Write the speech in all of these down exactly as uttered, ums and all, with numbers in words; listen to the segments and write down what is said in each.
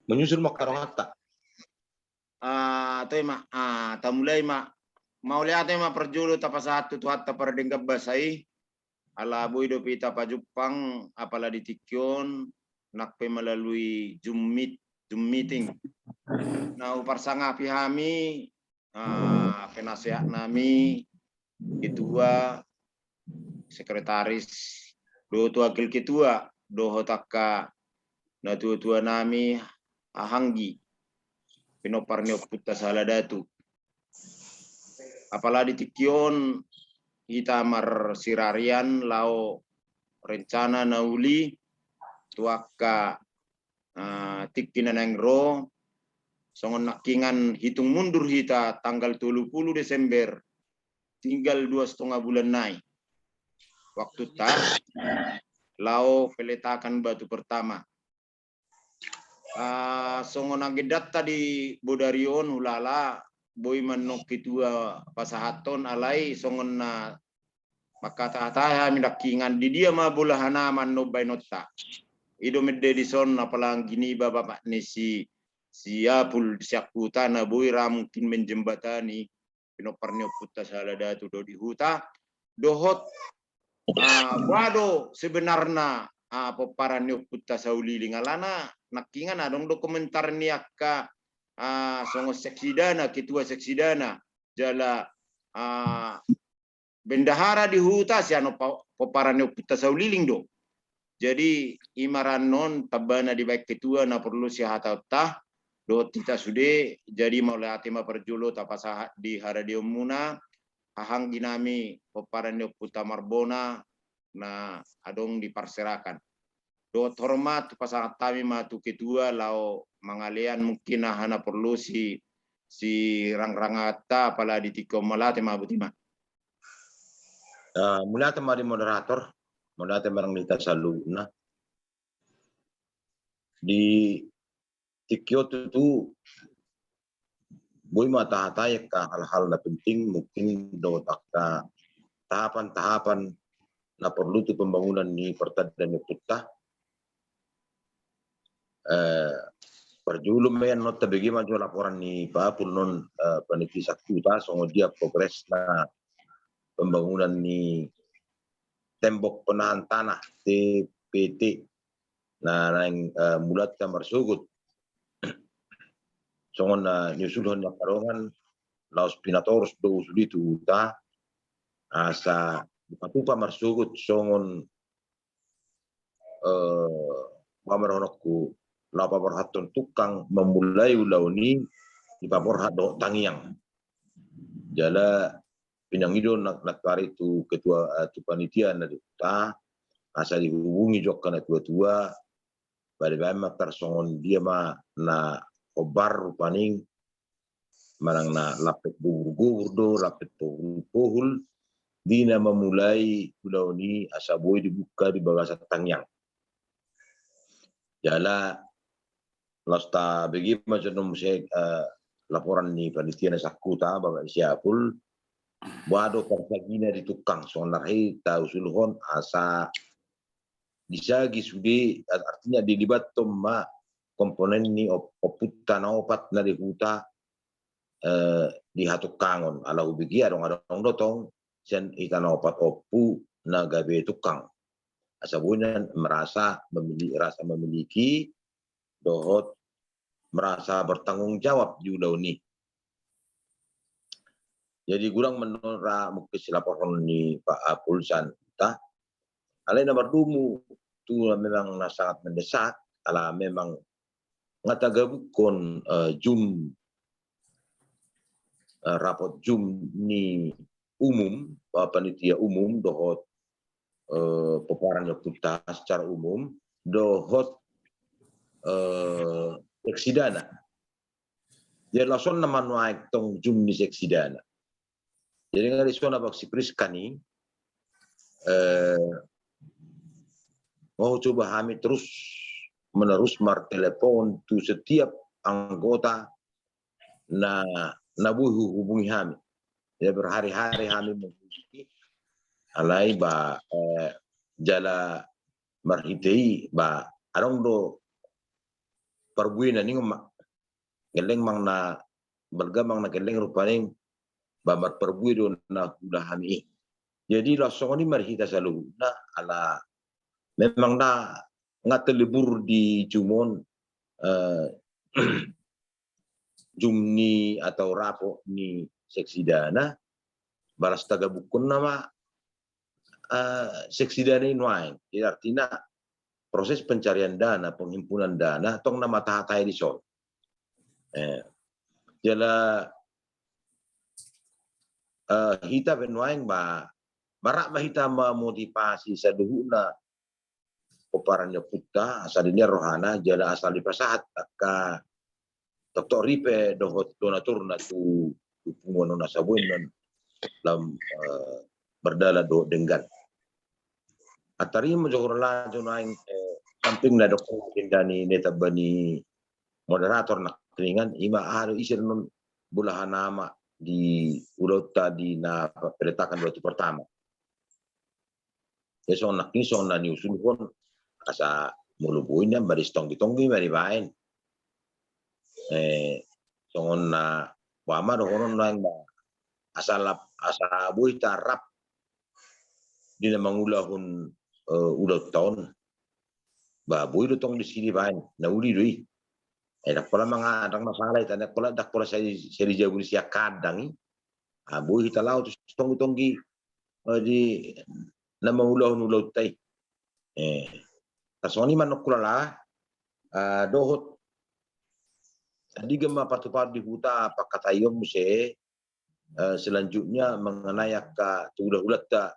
Menyusul ma angka donganta. Ah, toe ma, ah, tamulai ma. Mauliate ma parjolo tapasahat tu Tuhanta pardenggan basa i. Ala boi dope hita pajumpang, apala di tingki on, nang pe melalui Zoom meet, Zoom meeting. Na huparsangapi hami, ah, penasehat nami, ketua, sekretaris, dohot wakil ketua, dohot angka natua-tua nami, hahanggi, pinompar ni ompunta sahala datu. Apala di tingki on hita marsirarian laho rencana na uli tu angka, ah, tingki na naeng ro, songon nangkiningan hitung mundur hita tanggal tolu pulu Desember, tinggal dua setengah bulan nai waktunta laho peletakan batu pertama. Ah, songon agendanta di bodari on, hulala boi ma annon ketua pasahathon, alai songon na mangkatahatahi hami nangkiningan, di dia ma bolahanna annon baenonta. I do mende dison, apalagi niba bapak ni si, si Apul, si angkutan na boi ra mungkin menjembatani pinompar ni ompunta sahala datu do di huta, dohot, ah, boha do sebenarna, ah, pomparan ni ompunta sauliling, alana nangkiningan adong do komentar ni angka, ah, songon seksidana, ketua seksidana, jala, ah, bendahara di huta sian ompa-, pomparan ni ompunta sauliling do. Jadi, i ma ra annon tambana dibaen ketua na porlu sihataonta dohot hita sude. Jadi, mauliate ma parjolo tapasahat di haradeonmuna, hahanggi nami pomparan ni ompunta Marbona na adong di parserakan. Dohot hormat pasahat hami ma tu ketua laho mangalean mungkin aha na porlu si, sirangranganta, apala di tingki on. Mauliate ma, boti ma. Ah, mauliate ma di moderator, mauliate ma di hita saluhutna. Di tingki on tutu boi ma tahatai angka hal-hal na penting, mungkin dohot angka tahapan-tahapan na porlu tu pembangunan ni partanda ni ompunta. Eh, parjolo ma i annon tabege ma jo laporan ni Pak Apul annon, eh, panitia sangkuta, songon dia progresna pembangunan ni tembok penahan tanah, T P T, na naeng, eh, mulanta marsogot. Songon na niusulhon ni angka dongan, laos pinatoros do usul i tu huta, asa dipatupa marsogot songon, eh, boha ma dohononku, laho paborhathon tukang, mamulai ulaon i, dipaborhat dohot tangiang. Jala pinangido na, nantuari tu ketua, eh, tu panitia na di huta, asa dihubungi jo angka natua-tua, baen-baen ma tarsongon dia ma na hombar rupani, manang na lampet gobur-gobur do, lampet pohul-pohul, di na mamulai ulaon i asa boi dibuka di bagasan tangiang. Jala laos tabege ma jo annon muse, eh, laporan ni panitia na sangkuta, Bapak Siapul, boha do parsagina di tukang, songon na hea tausulhon asa disagi sude, artinya dilibathon ma komponen ni op-, ompunta na opat na di huta, eh, di hatukkangon. Ala hubege adong-adong do tong sian hita na opat ompu na gabe tukang. Asa boi nian merasa memili-, rasa memiliki dohot merasa bertanggung jawab di ulaon i. Jadi godang ma annon ra mungkin silaporhon ni Pak Apul sian huta. Alai na mardomu tu memang na sangat mendesak, ala memang nga tagabukkon, eh, Zoom, eh, rapot Zoom ni umum, eh, panitia umum dohot, eh, pomparan ni ompunta secara umum, dohot, eh, seksidana. Jadi laos on nama nuaeng tong Zoom ni seksidana. Jadi nga dison, Abang si Prisca ni, eh, mau coba hami terus menerus martelepon tu setiap anggota na, na boi huhubungi hami. Ya, berhari-hari hami menghubungi, alai ba, eh, jala marhite i ba adong do marparbuena ningon ma. Gelleng manang na balga manang na gelleng rupani, ba marparbue do na huula hami i. Jadi laos songon i ma di hita saluhutna, ala memang na nga telebur di jumon, eh, jum ni atau rapot ni seksi dana, balas tagabukkon nama, eh, seksi dana i nuaeng. Jadi artina proses pencarian dana, penghimpunan dana, tong nama taha-taha i di son. Eh, jala, eh, hita pe nuaeng ba, barak ma hita memotivasi saluhutna pomparan ni ompunta, asa dinian rohana, jala asa dipasahat angka toktok ripe dohot donaturna tu, tu punguan on asa boi non lam, eh, mardalan dohot denggan. Antar i ma jo hurang jo nuaeng, eh, samping na dok denda ni, ni tamba ni moderator nangkiningan, ima aha do ise non bulahan nama di ulaonta di na peletakan batu pertama. Ia songon nangkin songon na niusulhon, asa molo boi nian ma disitonggi-tonggi ma dibaen. Eh, songon na boha ma dohonon nuaeng ba, asa lap, asa boi tarap di na mangulahon, eh, ulaonta on. Ba boi do tong disi dibaen, na uli do i. Eh, ndang pola mangadang masalah i, ndang pola, ndang pola sai, sai di jabu ni sian kandang i. Ah, boi hita laho tu sitonggi-tonggi, eh, di na mangulahon ulaonta i. Eh, tarsongon i ma nongku lala, eh, dohot andigan ma patupahon di huta pangkataion muse, eh, selanjutnya mengenai angka tu hula-hulanta,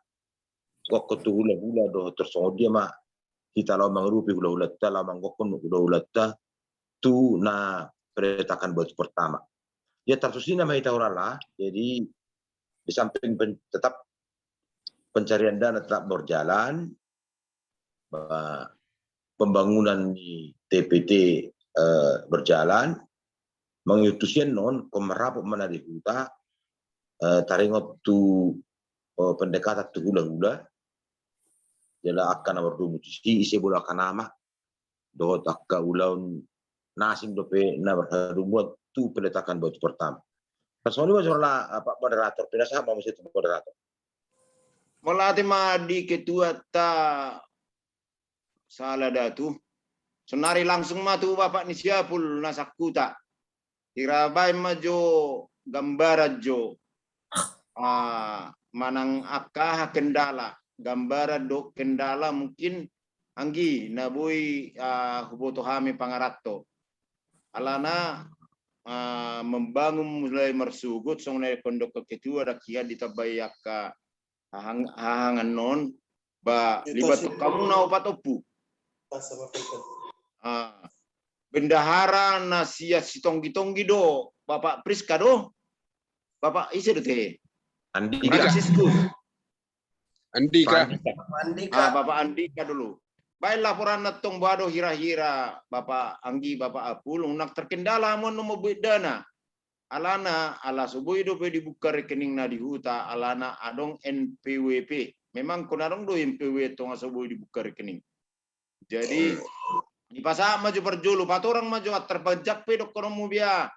gokkon tu hula-hula dohot tarsongon dia ma hita laho mangurupi hula-hulanta, laho manggokkon hula-hulanta tu na peletakan batu pertama. Ya, tartusi nama hita hurang lala, jadi di samping pen-, tetap pencarian dana tetap berjalan, ba, pembangunan ni T P T, eh, berjalan, mangihut tu sian on, ingkon marrapot ma na di huta, eh, taringot tu, eh, pendekatan tu hula-hula, jala angka na mardomu tusi, ise boi angka nama, dohot angka ulaon na asing dope na marhadomuan tu peletakan batu pertama. Tarsongon i ma jo hurang lala, eh, Pak Moderator, pinasahat ma muse tu Moderator. Mauliate ma di ketuanta Sahala Datu. Sonari langsung ma tu Bapak ni si Apul na sangkuta. Hira baen ma jo gambaran jo, ah, manang angka aha kendala, gambaran dohot kendala mungkin anggi na boi, ah, huboto hami pangaranto. Alana, ah, membangun mulai marsogot songon na didokkon ketua, ndang hian ditambai angka hahang-, hahangan on, ba libat hamu na opat ompu. Ah, bendahara na sian sitonggi-tonggi do, Bapak Priska do? Bapak ise do te? Andika. Franciscus. Andika. Andika. Ah, Bapak Andika dulu. Baen laporanna tong boha do hira-hira Bapak anggi, Bapak Apul, unang terkendala hamu on mambuat dana. Alana, ala so boi dope dibuka rekening na di huta, alana adong N P W P. Memang ingkon adong do N P W P tong asa boi dibuka rekening. Jadi, dipasahat ma jo parjolo, patorang ma jo, antar panjak pe dohononmu bia.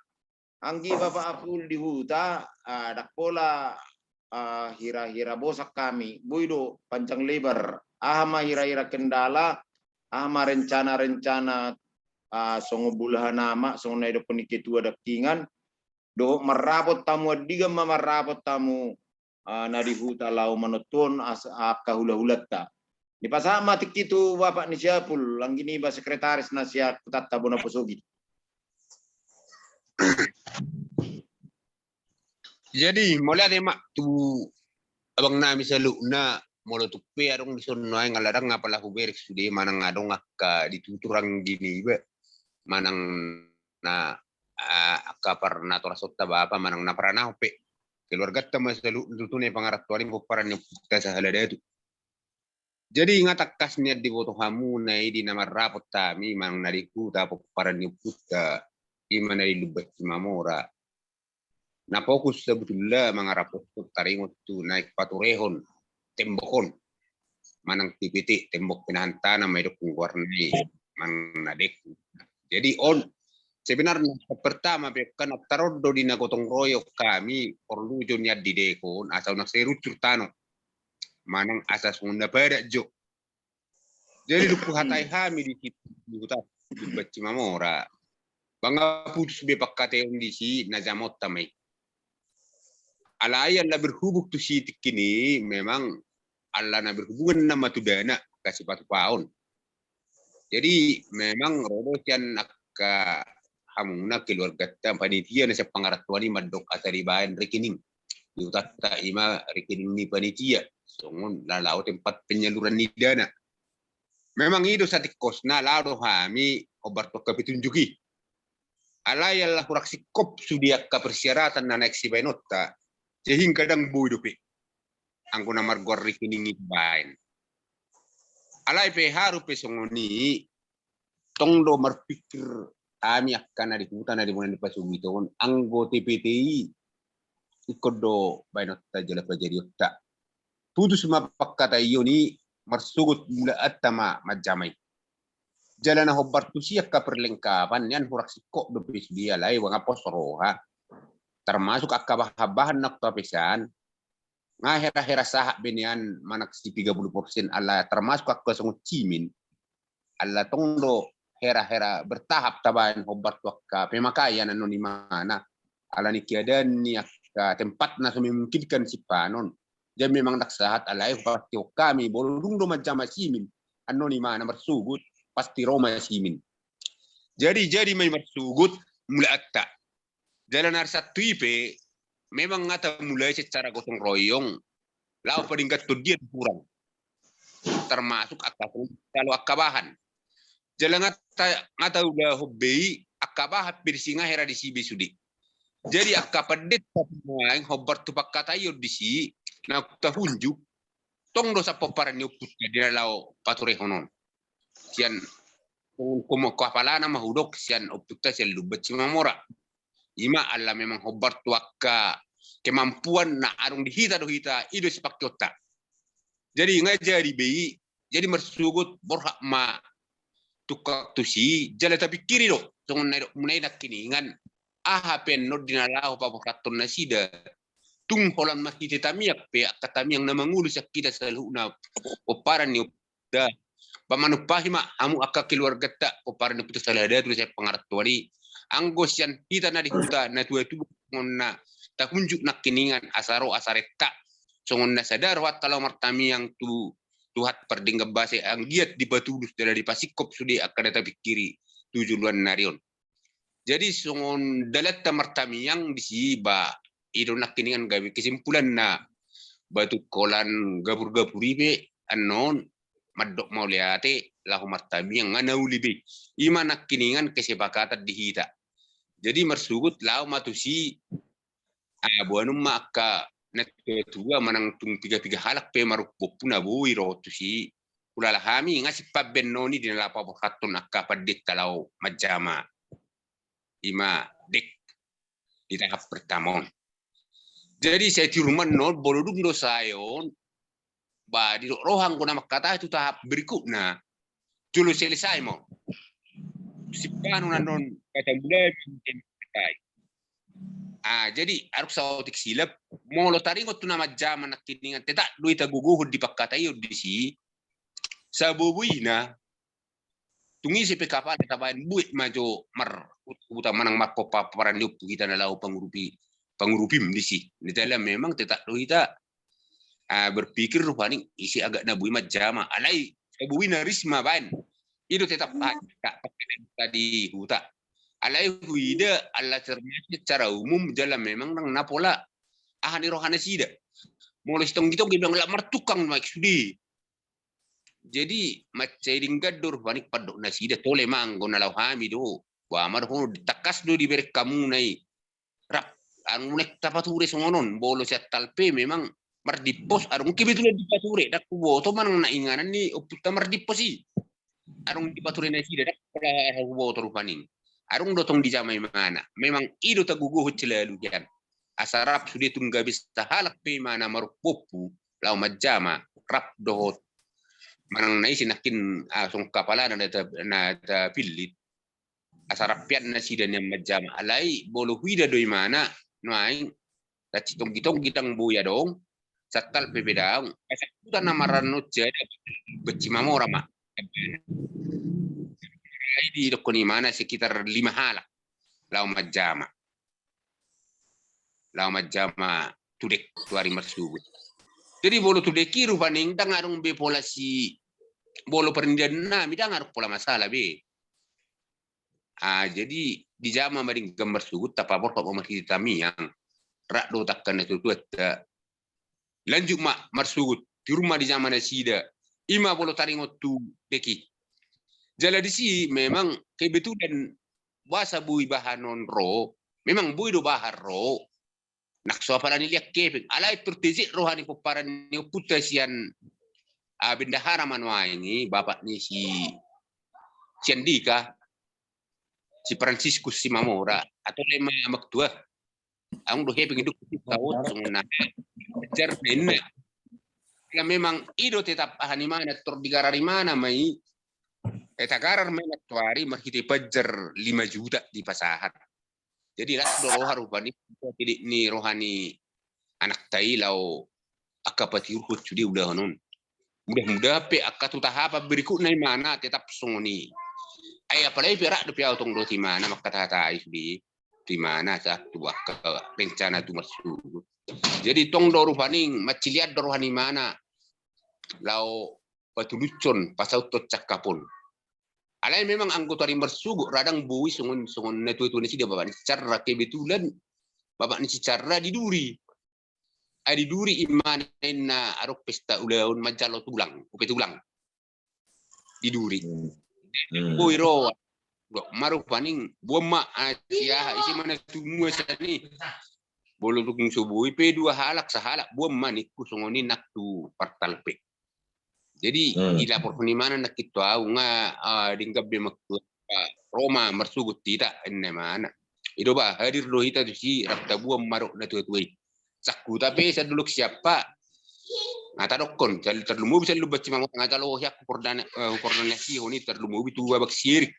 Anggi Bapak Apul di huta, ah, ndang pola, ah, hira-hira bosan hami, boi do panjang lebar. Aha ma hira-hira kendala, aha ma rencana-rencana, ah, songon bulahan nama, songon na didokkon ni ketua dangkingan, dohot marrapot hamu, andigan ma marrapot hamu, ah, na di huta laho manontuhon as-, angka hula-hulanta. Dipasahat ma tingki tu Bapak ni si Apul, anggi niba sekretaris na sian kutanta Bonaposogit. Jadi, mauliate ma tu abang nami saluhutna, molo tung pe adong dison nuaeng, ala ndang apala hubereng sude, manang adong angka ditutur anggi niba, manang na, ah, angka parnatorasonta bapa, manang na paranahon pe. Keluarganta ma saluhutna tutu na di pangarantoan i, pomparan ni ompunta Sahala Datu. Jadi, nga tangkas nian diboto hamu na i di na marrapot hami, manang na di huta pomparan ni ompunta, ima na di Lumban Simamora. Na fokus sabutulna mangarapothon taringot tu naeng paturehon tembok on, manang T P T, tembok penahan tanah ma didokkon goarna i, manang na dengke. Jadi on sebenarna pertama pe kan tarondo di na gotong royong hami porlu jo nian didekon asa unang sai runcur tano manang asa songon na padat jo. Jadi dung huhatai hami di situ di huta di Banci Mamora. Banga putus be pangkataion disi na jamonta ma i. Alai ala berhubung tu si tingki ni memang ala na berhubungan nama tu dana kasih patupaon. Jadi memang ro do sian angka hamuna keluargata panitia na sian pangarantoan i mandok asa dibaen rekening. Di hutanta ima rekening ni panitia songon na laho tempat penyaluran ni dana. Memang i do satingkosna laho do hami hombar tu angka petunjuk i. Alai ala hurang singkop sude angka persyaratan na naeng sibaenonta sehingga ndang boi dope anggo na margoar rekening i baen. Alai pe haru pe songon i tong do marpikir hami angka na di huta na di bona ni pasugiton anggo T P T i ingkon do baenonta jala pajarionta. Putus ma pangkataion i marsogot mulaanta ma manjama i. Jala na hombar tusi angka perlengkapan nian hurang singkop dope sude alai banga pos roha. Termasuk angka bahan-bahan na tapesan nga hera-hera sahat be nian manang si tiga puluh persen ala termasuk angka songon simin. Ala tong do hera-hera bertahap tabaen hombar tu angka pemakaian annon imana. Ala ni keadaan ni angka tempat na so memungkinkan sipanon. Jadi memang ndang sahat alai hupastiho hami molo dung do manjama simin annon imana marsogot pasti ro ma simin. Jadi jadi ma i marsogot mulaanta. Jala na ari Sabtu i pe memang nga tamulai secara gotong royong laho padenggan tondian hurang termasuk angka salo angka bahan. Jala nga ta nga taulahon be i angka bahan pe disi nga hera disi be sude. Jadi angka pandita pe naeng hombar tu pangkataion disi na tahunjuk tong do sapomparan ni ompunta di na laho paturehon on. Sian komo kapalana ma hudok sian ompunta sian Lumban Simamora. Ima ala memang hombar tu angka kemampuan na adong di hita do hita i do sipangkeonta. Jadi nga jadi be i jadi marsogot borhat ma tungkang tusi jala tapingkiri do songon na idokmuna i nangkiningan aha pe annon di na laho paborhathon nasida. Tung holan marhite tamiang pe angka tamiang na mangolu sian hita saluhutna pomparan ni ompunta. Ba manumpahi ma hamu angka keluargata pomparan ni ompunta Salah Datu na sian pangarantoan i. Anggo sian hita na di huta na tua-tua songon na tahunjuk nangkiningan asa ro asa renta songon na sada rohanta laho martamiang tu Tuhan pardenggan basa anggiat dipatulus jala dipasingkop sude angka na tapingkiri tu joloan ni ari on. Jadi songon dalanta martamiang disi ba i do nangkiningan gabe kesimpulanna. Ba tung holan gabur-gabur i pe annon mandok mauliate laho martamiang nga na uli be. Ima nangkiningan kesepakatan di hita. Jadi marsogot laho ma tusi ah, boanon ma angka na tua-tua manang tung piga-piga halak pe marompu na boi ro tusi. Hulala hami nga sipambaenon i di na laho paborhathon angka pandita laho manjama. Ima dek di tahap pertama on. Jadi sai tiruman non bolodung do sae on ba didok roha anggo na mangkatai tu tahap berikutna. Jolo selesai ma on. Sipanon annon kata mulai. Ah, jadi adong saotik silap molo taringot tu na manjama nangkiningan tetap do i tagogohon di pangkataion disi. Saboboina tung ise pe kapala tabaen buet ma jo mar huta manang marpompa paran ni ompu hita na laho pangurupi pangurupim disi. Ni dalam memang tetap do hita ah, berpikir rupani ise agak na boi manjama alai boi na risma baen. I do tetap baen tak pakai tadi huta alai huida ala termasuk secara umum jala memang nang na pola aha ni roha nasida. Molo sitonggi-tonggi bilang lak martukang ma i sude. Jadi mansai denggan do rupani pandok nasida tole ma anggo na laho hami do. Ba ma do hono tangkas do dibereng hamuna i. Rap anu naeng tapature songon on bolo sian talpe memang mardimpos adong kebetulan dipature ndang huboto manang na inganan ni ompunta mardimpos i. Adong dipature nasida ndang pola huboto rupani. Adong do tong dijama imana memang i do tagogohon selalu hian. Asa rap sude tung gabe sahalak pe imana marompu laho manjama rap dohot manang na ise nangkin ah, songon kapalana na tapillit. Asa rampean nasida nian manjama. Alai molo huida do imana nuaeng, tacitonggi-tonggi ndang boi adong, santal pe pe daong. Asa huta na marrannon jada, Banci Mamora ma. Ai didokkon imana sekitar lima halak laho manjama. Laho manjama Tudek tu ari marsogot. Jadi molo Tudek i rupani ndang adong be pola si, molo parnidaan nami ndang adong pola masalah be. Ah, jadi dijama ma denggan marsogot, tapaborhat ma marhite tamiang. Rap do tangkas na tuatuanta. Lanjut ma marsogot, tiur ma dijama nasida. Ima molo taringot tu Tudek i. Jala disi memang kebetulan boasa boi bahan on ro, memang boi do bahan ro. Nang so apala ni liak kepeng. Alai tor tejek roha ni pomparan ni ompunta sian, ah, bendahara ma nuaeng i, bapak ni si, si Andika, si Franciscus Simamora, atau lema amak tua. Aung do hepeng idok taon songon na jar na inna. Memang i do tetap aha ni imana, tor digarar imana ma i. Eh, tagarar ma i nantoari marhite panjar lima juta dipasahat. Jadi las do roha rupani, tidik ni roha ni anakta i laho angka patiurhon sude ulaon on. Mudah-mudahan pe angka tu tahapan berikutna imana tetap songon i. Ai apalagi pe rap dope au tong dohot imana mangkatahata i sude. Tu imana sahat tu angka rencana tu marsogot. Jadi tong do rupani mansilian do roha ni imana laho patulushon, pasauthon sangkap on. Alai memang anggo tu ari marsogot ra ndang boi songon, songon na tuatua nasida, bapak ni si Carra, kebetulan bapak ni si Carra di duri. Ai di duri imana inna adong pesta ulaon manjalo tulang, upa tulang. Di duri. Hmm. Hmm. Boi ro. Dok ma rupani, boan ma, ah, si aha, ise ma na tumua sian i. Molo tung so boi pe dua halak, sahalak, boan ma ningku songon i nang tu partalpe. Jadi, hmm, dilaporhon imana nangkin tu au nga, ah, denggan be ma ro ma marsogot hita, inna imana. I do ba, hadir do hita tusi, rap taboan ma dohot na tuatua i. Sangkuta pe sian dolok Siahaan. Nga tadokkon, sian tarlumobi sian Lumban Simamora, nga jalo hian hukoordinasi, eh, hukoordinasihon i tarlumobi tu abang si Erik.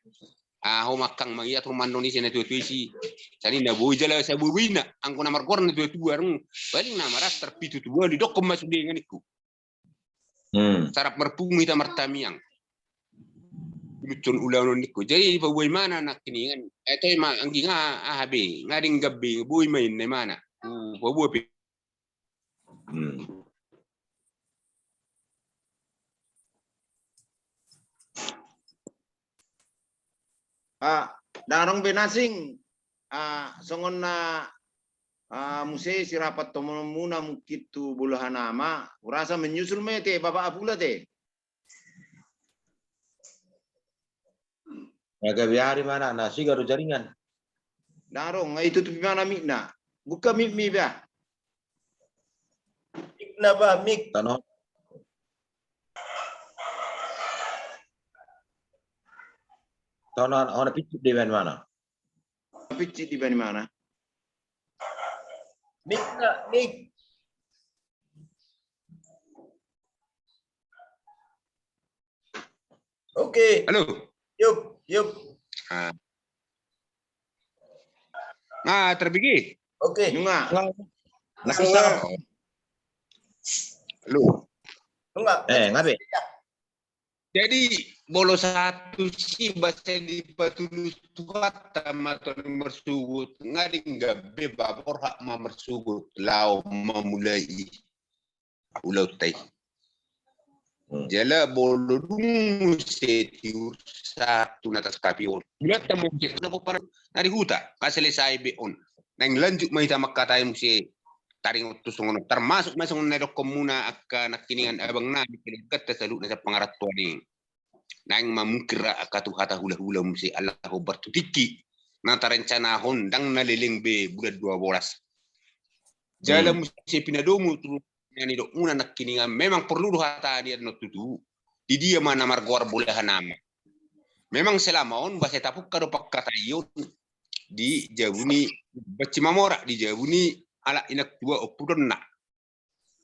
Ah, ho mangkang mangiat rumah Indonesia na tuatua i si. Sian i na boi jala saboboina, anggo na margoar na tuatua, rung. Paling na maras tarpitu tu ualu, didokkon ma sude nga ningku. Hmm. Sarap marpungu hita martamiang. Lucu ulaon on ningku. Jadi paboa imana nangkiningan. Eh, toe ma anggi nga aha be, nga denggan be, boi ma inna imana. Uh, paboa pe. Hmm. Ah, ndang adong be na asing, ah, songon na, ah, muse sirapathononmuna mungkin tu Bolahan Ama, hurasa menyusul ma i te, Bapak Apula te. Nga gabe ari ma na, na siga do jaringan. Ndang adong, nga itutup imana mikna. Buka mikmi ba. Mikna ba, mik. Tano. Tano, hona picit dibaen imana. Picit dibaen imana. Mik na, mik. Oke. Halo. Yup, yup. Ah. Nga terbigi? Oke. Nga. Halo. Nga be. Jadi, molo sahat tusi boasa dipatulut Tuhanta ma tu ari marsogot, nga denggan be ba borhat ma marsogot laho mamulai ulaonta i. Hmm. Jala molo dung muse tiur sahat tu na tasangkapi on. Bulan tamu muse na pomparan na di huta, nga selesai be on. Naeng lanjut ma hita mangkatai muse taringot tu songon on. Termasuk ma songon na didokkonmuna angka nangkiningan abang nami, keluarganta saluhutna sian pangarantoan i. Naeng ma mungkin ra angka tu hata hulahula muse ala hombar tu tingki na tarencanahon ndang na leleng be bulan dua bolas. Jala muse pinadomu tu na nidokmuna nangkiningan memang porlu do hata ni annon tutu. Di dia ma na margoar Bolahan Ama. Memang selama on boasa tapungka do pangkataion di jabu ni Banci Mamora, di jabu ni halak inang tua ompudonna.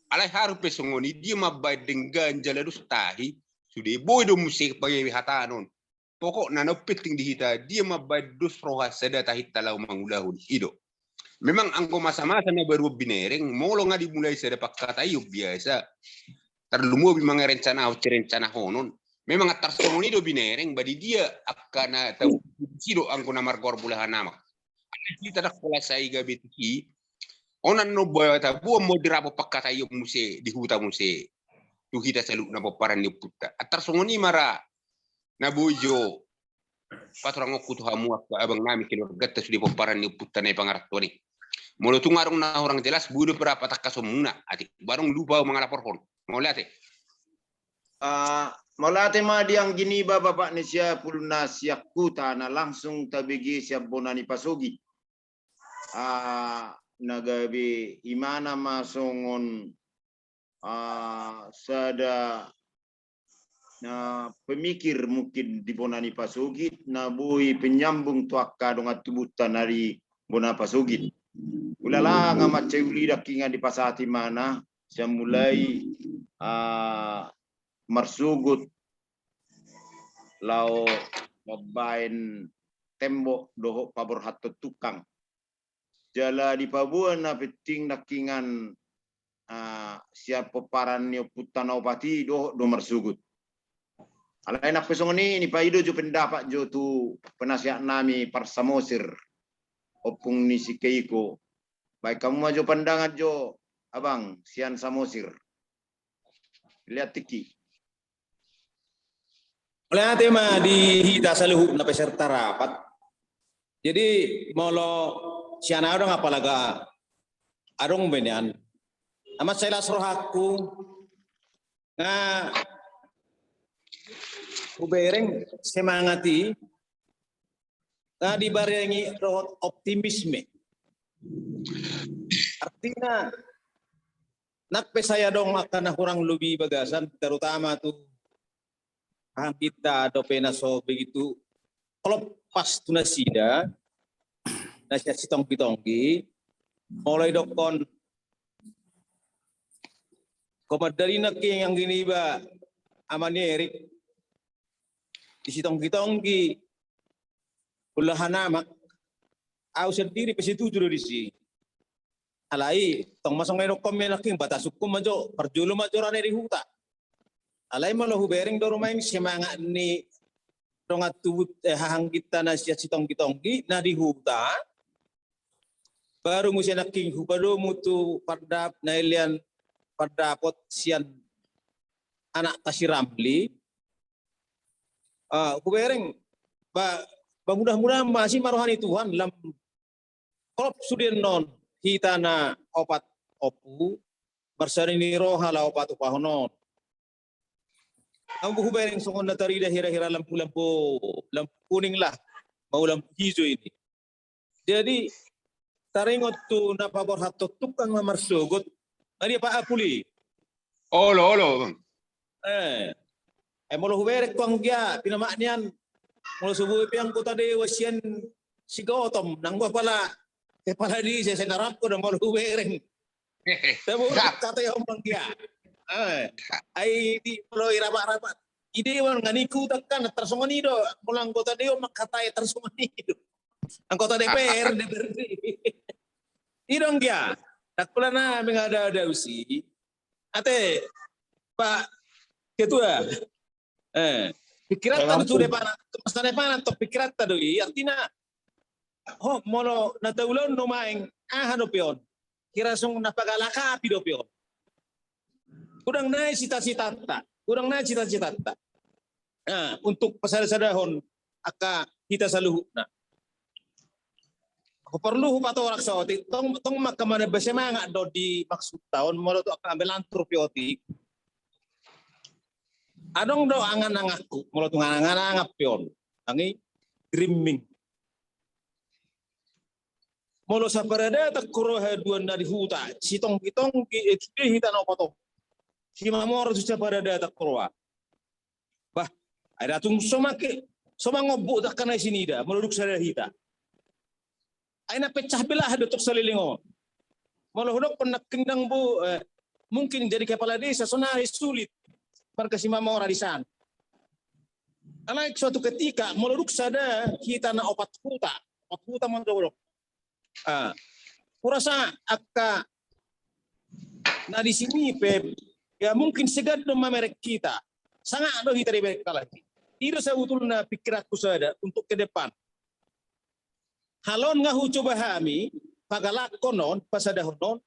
Alai haru pe songon i dia mambaen denggan jala dos tahi, sude boi do muse pagabe hataon. pokokna na umpenting di hita, dia mambaen dos roha sada tahinta laho mangulahon i do. Memang anggo masa-masa na baru on binereng, molo nga dimulai sada pangkataion biasa, tarlumobi mangarencanahon sirencanahonon. Memang antar songon i do binereng, ba di dia angka na tau, disi do anggo na margoar Bulu Hanamak. Hita ndang pola sai gabe tusi. On annon ba taboan ma dirapot pangkataion muse di huta muse tu hita saluhutna pomparan ni ompunta. Antar songon i ma ra na boi jo paturangonku tu hamu angka abang nami keluarganta sude pomparan ni ompunta na i pangarantoan i. Molo tung adong na hurang jelas, boi dope ra patangkasonmuna, atik ba adong lupa mangalaporhon. Mauliate. Ah, mauliate ma di anggi niba Bapak ni si Apul na sian huta na langsung tabege sian bona ni pasogit. Ah, na gabe imana ma songon, ah, sada na pemikir mungkin di bona ni pasogit, na boi penyambung tu angka dongan tubunta na di bona pasogit. Ulala nga mansai uli dangkingan dipasahat imana, sian mulai, ah, marsogot laho mambaen tembok dohot paborhathon tungkang. Jala dipaboa na penting dangkingan, ah, sian pomparan ni ompunta na opat i dohot do marsogot. Alai nang pe songon i, nipaido jo pendapat jo tu penasehat nami parsamosir, ompung ni si Keiko. Baen hamu ma jo pandangan jo abang sian Samosir. Lihat tiki. Mauliate ma di hita saluhutna peserta rapat. Jadi molo sian ahu ndang apala adong be nian. Amat sai las rohangku nga hubereng semangat i nga dibarengi dohot optimisme. Artina nang pe sai adong angka na hurang lobi bagasan, terutama tu hahanggita dope na so begitu klop pas tu nasida na sian sitonggi-tonggi. Molo didokkon, hombar dali nangkin anggi niba ama ni Erik, di sitonggi-tonggi Bulu Hanamak, ahu sandiri pe setuju do disi. Alai tong ma songon na didokkon nangkin, batasungkun ma jo, parjolo ma jo ra na i di huta. Alai molo hubereng do rumai semangat ni dongan tubu, eh, hahanggita na sian sitonggi-tonggi na di huta, baru muse nangkin hupadomu tu pardap na ilean pardapot sian anakta si Ramli. Ah, hubereng ba, ba mudah-mudahan ma asi ma roha ni Tuhan lam klop sude annon hita na opat ompu, marsada ni roha laho patupahon on. Anggo hubereng songon na tarida hira-hira lampu-lampu, lampu kuning lah, mau lampu hijau ini. Jadi taringot tu na paborhathon tungkang na marsogot, nga dia Pak Apul i. Olo, olo, Bang. Eh, eh, molo hubereng tu anggia pinamak nian, molo so boi pe anggota dewan sian si Gotong, nanggo apala, eh, apala di se, se narapko do molo hubereng. Tabo kata ya omang dia. Eh, ai di molo i rapat-rapat. I dewan nga ningku takkan tarsongon i do, molo anggota dewan mangkatai tarsongon i do. Anggota D P R, D P R D. I do anggia. Ndang pola na mengada-ada usi. Ate, Pak Ketua. Eh, pikiranta do tu depan, masa depan atau pikiranta do i, artina, ho, molo na taulahon nuaeng, aha dope on. Hira songon na pagalak api dope on. Godang nai cita-citanta, godang nai cita-citanta. Nah, untuk pasada-sadahon angka hita saluhutna. Ho, porlu hupatorak saotik, tong, tong mangka manamba semangat do di maksudta on, molo tu angka ambe lantur pe otik. Adong do angan-anganku, molo tu angan-angan pe on. Anggi dreaming. Molo saparadatan huroha dua na di huta, sitonggi-tonggi, eh, sude hita na opat on. Simamora tu saparadatan huroha. Bah, ai da tung so mangke, so mangombuk takkan ai sinida, molo dung sada hita. Ai na pecah belah do tong saleleng on. Molo hudokkon nangkin ndang bo, eh, mungkin jadi kepala desa, sonari sulit. Marga Simamora di sana. Alai suatu ketika molo dung sada hita na opat huta, opat huta ma do. Ah, hurasa angka na di sini pe, ya mungkin segan do mamereng hita. Sangap do hita dibereng halak i. I do sebetulna pikiranku sada untuk ke depan. Halon nga hucoba hami pagalakhon on, pasadahon on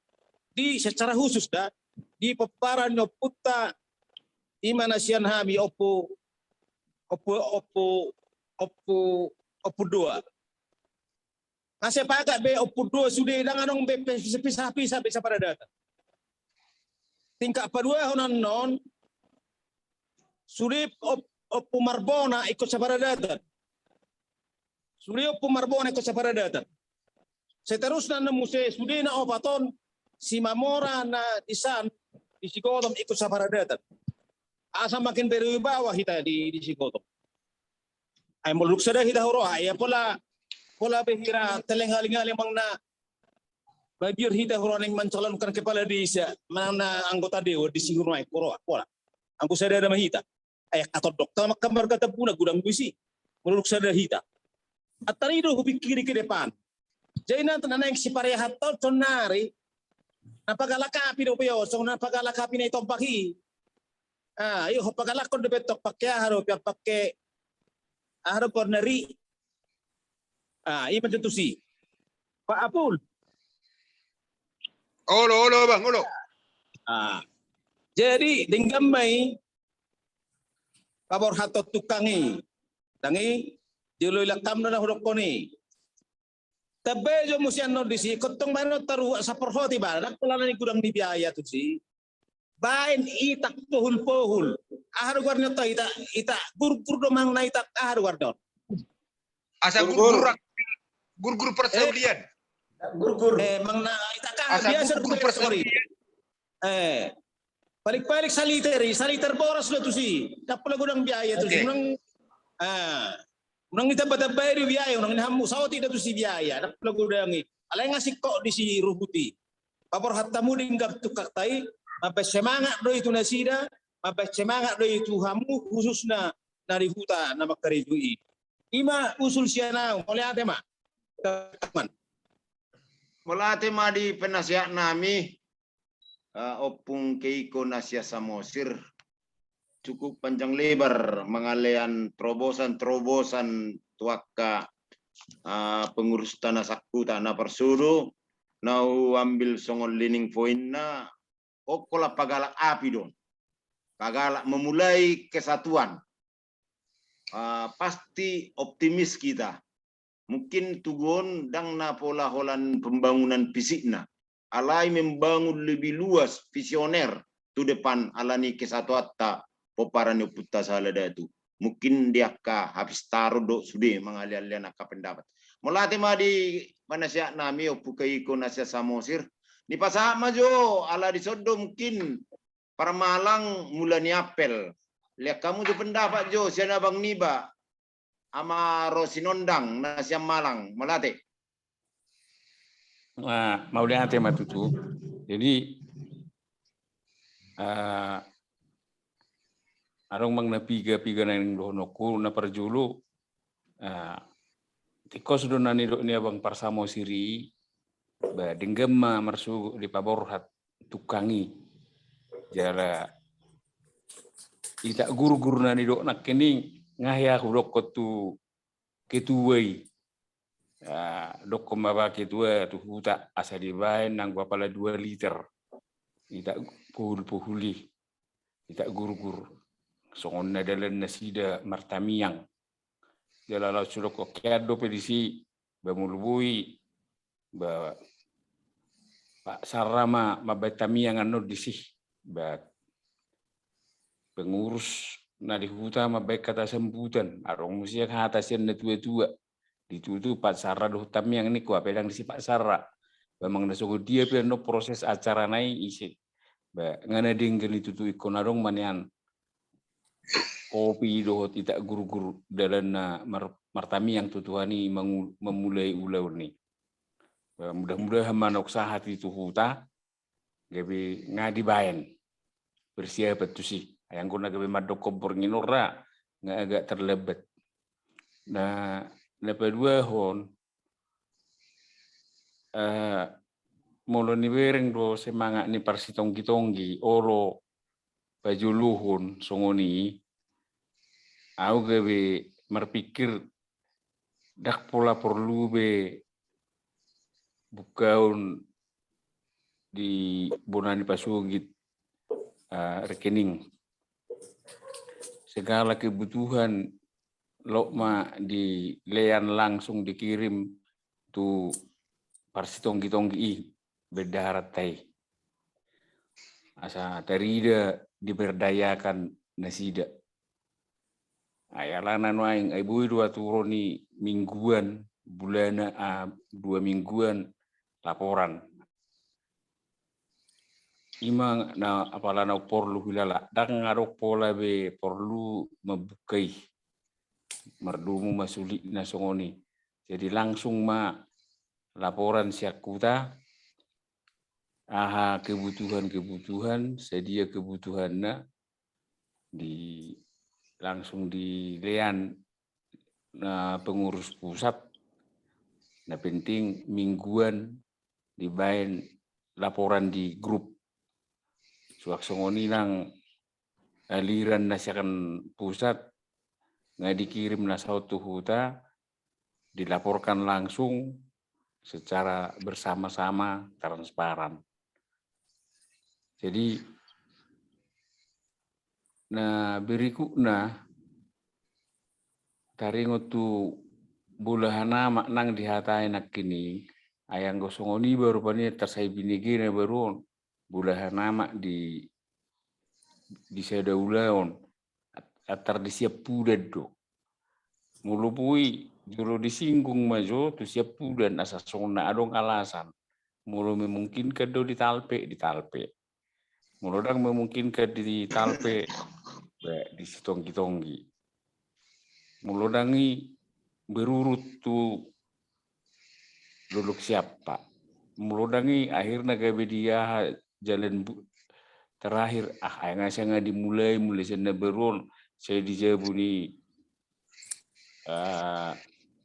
di secara khusus da di pomparan ni ompunta, i ma na sian hami Ompu, Ompu, Ompu, Ompu, Ompu Dua. Nga sepakat be Ompu Dua sude, ndang adong be pe-, pe-, pisah-pisah be saparadatan. Tingkat paduahon annon sude Om-, Ompu Marbona ingkon saparadatan. Sude Ompu Marbona ingkon saparadatan. Seterusna annon muse sude na opat on, Simamora na di san, di Sigotong ingkon saparadatan. Asa makin berwibawa hita di, di Sigotong. Ai molo dung sada hita huroha, ia pola, pola be hira teleng aling-aling manang na mabiar hita huroha naeng mancalonkan kepala desa, manang na anggota dewan di si huroha, huroha, pola. Anggo sada nama hita. Ai angka tondongta ma angka marga Tambuna godang do disi. Molo dung sada hita. Antara i do hupikiri ke depan. Jadi na, na naeng siparehat on sonari. Na pagalak api do pe on, songon na pagalak api na i tombak i. Ah, iyo, hupagalakhon do pe tong pake aha do pe, pake aha do pe na ri. Ah, i ma jo tusi. Pak Apul. Olo, olo, Bang, olo. Ah. Jadi, denggan ma i paborhathon tungkang i. Ndang i, jolo i langkam na hudokkon i. Tambai jo muse annon disi, ingkon tong baen on taruhut saporhot i ba, ndang pola na godang ni biaya tusi. Baen itak pohul-pohul. Aha do goarna on, itak, itak gurgur do manang na itak aha do goarna on. Asa gurgur. Gurgur, gurgur persaulian. Gurgur. Eh, manang na itak aha, asa biasa gurgur persaulian. Eh, paling-paling saliter i, saliter boras do tusi. Ndang pola godang biaya tusi. Oke. Unang, ah, unang ditamba-tambai do biaya, unang dihamu, saotik do tusi biaya. Ndang pola godang i. Alai nga singkop disi ruhut i. Paborhat hamu denggan tungkangta i, mambaen semangat do i tu nasida, mambaen semangat do i tu hamu, khususna na di huta na mangkarejo i. I ma usul sian ahu, mauliate ma. Teman. Mauliate ma di penasehat nami, eh, Ompung Keiko na sian Samosir. Cukup panjang lebar mangalean terobosan-terobosan tu angka, eh, pengurusta na sangkutan. Na parsudu, na huambil songon leading pointna, on holan pagalak api do on. Pagalak memulai kesatuan. Ah, pasti optimis kita. Mungkin tugu on ndang na pola holan pembangunan fisikna. Alai membangun lebih luas, visioner tu depan ala ni kesatuanta pomparan ni ompunta sahala datu. Mungkin di angka hapistaron do sude mangalean-alean angka pendapat. Mauliate ma di penasehat nami, Ompung Keiko na sian Samosir. Dipasahat ma jo, ala dison do mungkin parmalang mula ni apel. Lean hamu jo pendapat jo sian abang niba, Ama Rosinondang na sian Malang. Mauliate. Ah, mauliate ma tutu. Jadi, ah, adong manang na piga-piga na naeng dohononku, na parjolo, ah, tingkos do na nidok ni abang parsamosir i, ba, denggan ma marsogot dipaborhat tungkang i. Jala itak gurgur na nidok nangkin i, nga hea hudokkon tu ketua i. Ah, dokkon ma ba ketua tu huta asa dibaen nanggo apala dua liter. Itak pohul-pohul i. Itak gurgur. Songon na dalan nasida martamiang. Jala laos hudokkon, kean dope disi, ba molo boi, ba Pak Sarra ma mambaen tamiang annon disi. Ba pengurus na di huta mambaen hata sambutan, adong muse hata sian na tua-tua. Ditutu Pak Sarra dohot tamiang ningku, hape ndang disi Pak Sarra. Ba manang na songon dia pe annon proses acarana i ise. Ba nga na denggan i tutu, ingkon adong ma nian kopi dohot itak gurgur dalanna mar-, martamiang tu Tuhan i mangu-, mamulai ulaon i. Ba mudah-mudahan ma naung sahat i tu huta, gabe nga dibaen persiapan tusi. Ai anggo na gabe mandok borngin on ra, nga agak terlambat. Na, na paduahon, eh, molo nibereng do semangat ni parsitonggi-tonggi, olo pajolohon songon i, au gabe marpikir ndang pola porlu be bukaon di bona ni pasogit, eh, rekening. Segala kebutuhan lot ma dilean langsung dikirim tu parsitonggi-tonggi i, bendaharanta i. Asa tarida diberdayakan nasida. Ai alana nuaeng, ai boi do aturon i mingguan, bulanan, ah, dua mingguan laporan. Ima na apala na porlu hilala, ndang adong pola be porlu mambuka i. Mardomu ma sulitna songon i. Jadi langsung ma laporan sian huta, aha kebutuhan-kebutuhan, sadia kebutuhanna, di, langsung dilean na pengurus pusat, na penting mingguan dibaen laporan di grup. Suang songon i nang aliran na sian pusat, nga dikirim na saut tu huta, dilaporkan langsung secara bersama-sama, transparan. Jadi, na berikutna, taringot tu bolahan amak nang dihatai nangkin i, ai anggo songon i baru panian tarsai binegena baru on, bolahan amak di, di sada ulaon, antar di siampudan do. Molo boi, jolo disinggung ma jo tu siampudan asa songon na adong alasan. Molo memungkinkan do ditalpe, ditalpe. Molo ndang memungkinkan ditalpe, ba, disitonggi-tonggi. Molo ndang i berurut tu dolok siampa. Molo ndang i akhirna gabe di aha jalan bu-, terakhir, ah, ai nga sian nga dimulai, mulai sian na baru on, sai di jabu ni, ah,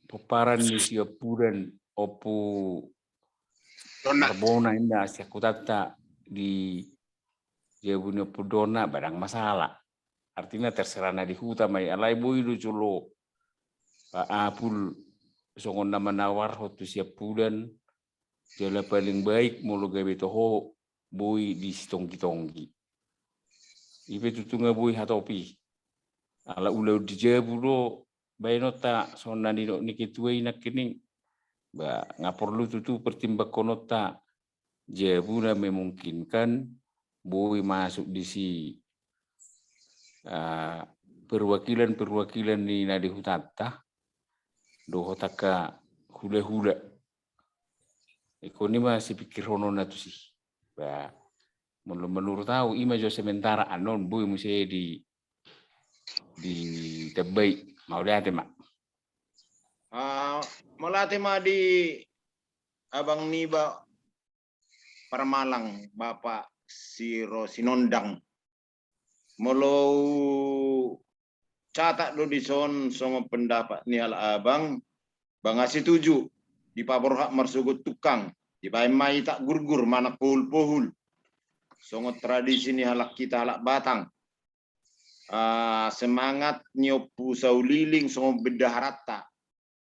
pomparan ni siampudan Ompu Donna. Marbona inda sian hutanta di jabu ni Ompu Donna, ba ndang masalah. Artina terserah na di huta ma i, alai boi do jolo, ah, apul songon na manawarhon tu siampudan, jala paling baik molo gabe toho boi disitonggi-tonggi. I pe tutu nga boi hatopi. Ala ulaon di jabu do baenonta, songon na nidok ni ketua i nangkining. Ba, nga porlu tutu pertimbangkononta jabu na memungkinkan, boi masuk disi, ah, perwakilan-perwakilan ni na di hutanta, dohot angka hula-hula. Ingkon i ma sipikirhononna tusi. Ba, molo menurut au, i ma jo sementara, annon boi muse di, ditambai. Mauliate ma. Ah, mauliate ma di abang niba Parmalang, Bapak Siro Sinondang. Molo catat do dison songon pendapat ni halak abang, ba nga setuju dipaborhat marsogot tungkang, dibaen ma i tak gurgur manang pohul-pohul. Songon tradisi ni halak hita halak Batak. Ah, semangat ni Ompu Sauliling songon bendaharanta.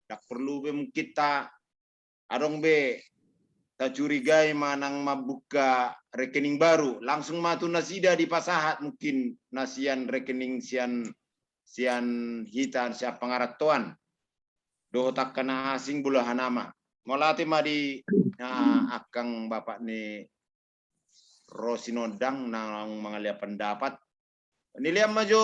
Ndang porlu be mungkin ta adong be tacurigai manang mambuka rekening baru, langsung ma tu nasida dipasahat mungkin na sian rekening sian, sian hita, sian pangarantoan. Dohot angka na asing bolahan amak. Mauliate ma di, ah, angkang bapak ni Ro Sinondang naung mangalehon pendapat. Nilean ma jo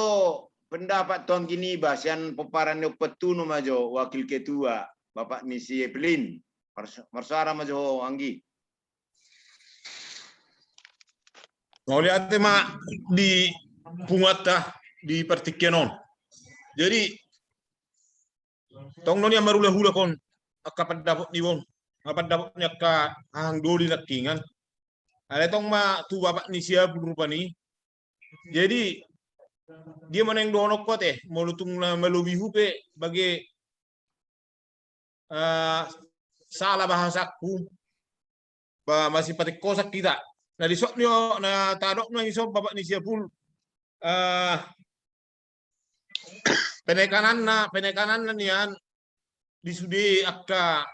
pendapat tu anggi niba sian pomparan ni Ompu Antunu ma jo, wakil ketua, bapak ni si Evelyn. Mars-, marsuara ma jo ho anggi. Mauliate ma di punguanta di partingkian on. Jadi, tong do nian marhulahulahon angka pendapat niba on, angka pendapat ni angka hahang doli nangkiningan. Alai tong ma tu bapak ni siapul rupani. Jadi, dia ma naeng dohononku ate, molo tung na malobi hu pe bage, eh, sala bahasangku, ba masipatikkosan hita. Na dison ni, na tadok na dison bapak ni Siapul, eh, penekananna, penekananna nian di sude angka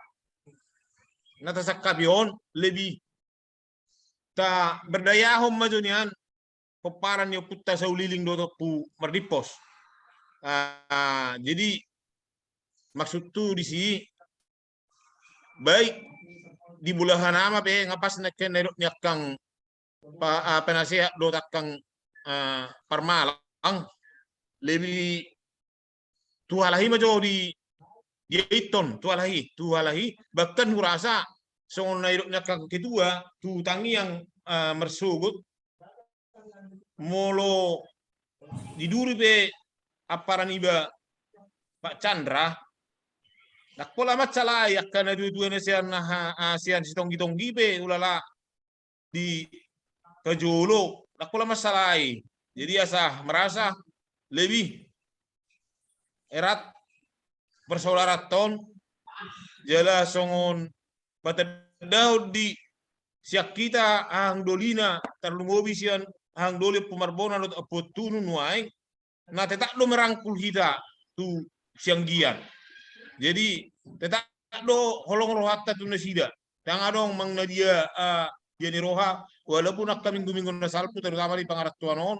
na tasangkapi on, lebih ta berdayahon ma jo nian pomparan ni ompunta Sauliling dohot Ompu Mardimpos. Ah, jadi maksudhu di si, baik di bolahan ama pe, nga pas na, na didok ni angkang pa-, ah, penasehat dohot angkang, ah, parmalang, lebih tu halahi ma jo di, diaiton, tu halahi, tu halahi, bahkan hurasa songon na didok ni angkang ketua, tu tangiang, ah, marsogot, molo diduri pe amparan iba Pak Chandra, ndang pola mansalahi angka na tua-tua na sian, ah, sian Sitonggi-tonggi pe ulala di pajolo, ndang pola mansalahi. Jadi asa merasa lebih erat persaudaranta on, jala songon patandahon di sian hita hahang dolina, tarlumobi sian hahang doli Ompu Marbona dohot Ompu Tunu nuaeng, na tetap do merangkul hita tu sian gian. Jadi tetap do holong rohanta tu nasida. Ndang adong manang na dia, ah, dia ni roha, walaupun angka minggu-minggu na salpu, terutama di pangarantoan on,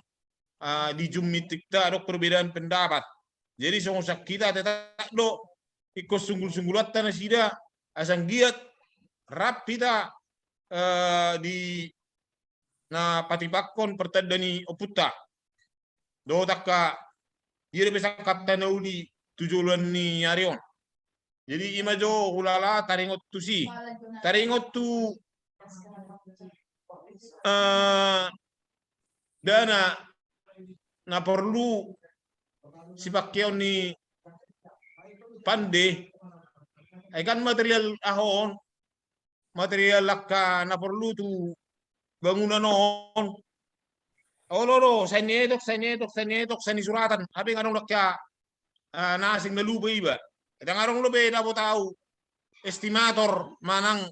ah, di Zoom meeting ta adong perbedaan pendapat. Jadi songon sian hita tetap do ingkon sunggul-sunggulanta nasida, asa anggiat rap hita, eh, di na patipakkon partanda ni ompunta dohot angka dia dope sangkapta na uli tu joloan ni ari on. Jadi ima jo ulala taringot tu si, taringot tu, eh, dana na porlu sipangkeon ni pande, ai kan material aha on, material angka na porlu tu bangunan on. Olo do, sai nietok, sai nietok, sai nietok, sai nisuratan. Hape nga adong do angka, ah, na asing na lupa iba. Ndang adong dope dapot au estimator manang,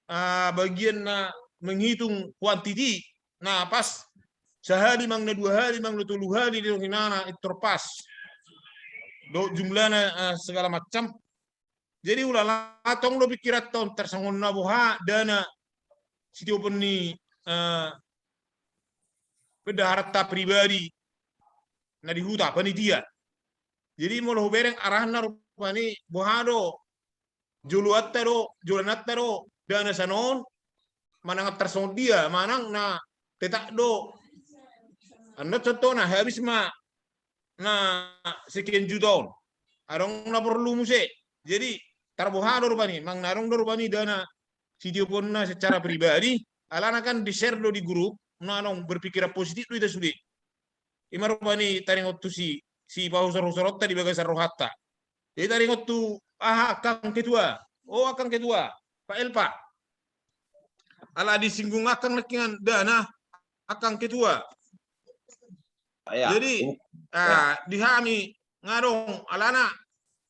ah, bagian na menghitung kuantiti. Na pas sahali manang na dua hali manang na tolu hali didok inana intor pas. Dohot jumlahna, ah, segala macam. Jadi ulala tong do pingkiranta on tarsongon na boha dana sitiopon ni, eh, bendaharanta pribadi na di huta, panitia. Jadi molo hubereng arahanna rupani boha do joloanta do, joloanta do dana sian on, manang tarsongon dia, manang na tetap do. Annon contohna habis ma na sekian juta on. Adong na porlu muse. Jadi tarboha do rupani, manang na adong do rupani dana sitioponna secara pribadi, alana kan di-share do di grup, na adong berpikiran positif do hita sude. Ima rupani taringot tu si, sipahusor-husoronta di bagasan rohanta. Jadi taringot tu aha angkang ketua. Oh, angkang ketua, Pak Elpa. Ala disinggung angkang nangkiningan dana angkang ketua. Jadi, ah, di hami nga adong alana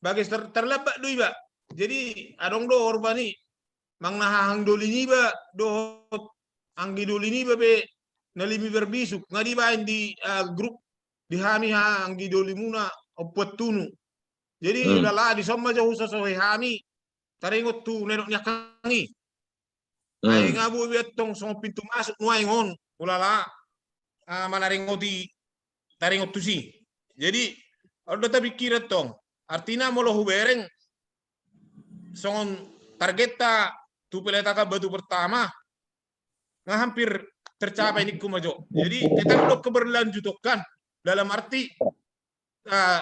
bagas ter-, terlambat do iba. Jadi adong do rupani manang na hahang doli niba dohot anggi doli niba pe na limi berbisuk, nga dibaen di, ah, grup di hami hahang anggi dolimuna Ompu Tunu. Jadi ulala dison ma jo husosohi hami taringot tu na didok ni angkang i. Ai nga boi be antong songon pintu masuk nuaeng on ulala, ah, manaringoti taringot tu si. Jadi on do tapingkiri antong. Artina molo hubereng songon targetta tu peletakan batu pertama nga hampir tercapai ningku ma jo. Jadi tetap do keberlanjutan kan, dalam arti, ah,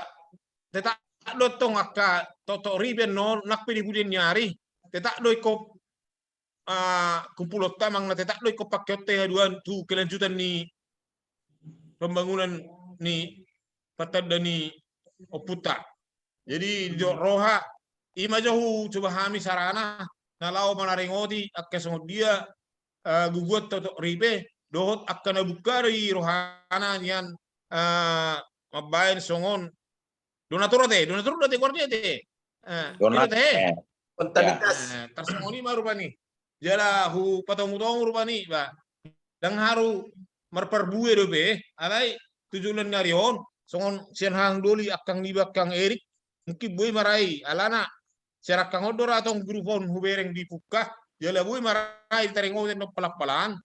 tetap do antong angka toktok ripe annon nang pe di kemudian ni ari tetap do ingkon, ah, kumpulonta manang na tetap do ingkon pangkeonta i haduan tu kelanjutan ni pembangunan ni partanda ni ompunta. Jadi didok roha ima jo hucoba hami sarana na laho manaringoti angka songon dia, eh, guguan toktok ripe, dohot angka na bungka do i rohana nian, eh, mambaen songon donatur ate, donatur do ate goarna ate. Eh, donatur, ate. Spontanitas. Eh, tarsongon i ma rupani. Jala hupatomu-tomu rupani, ba. Ndang haru marparbue dope, alai tu joloan ni ari on, songon sian hahang doli angkang niba angkang Erik, mungkin boi ma ra i, alana sian angkang on do ra tong grup on hubereng di pungka, jala boi ma ra i taringoten dohot palang-palangan,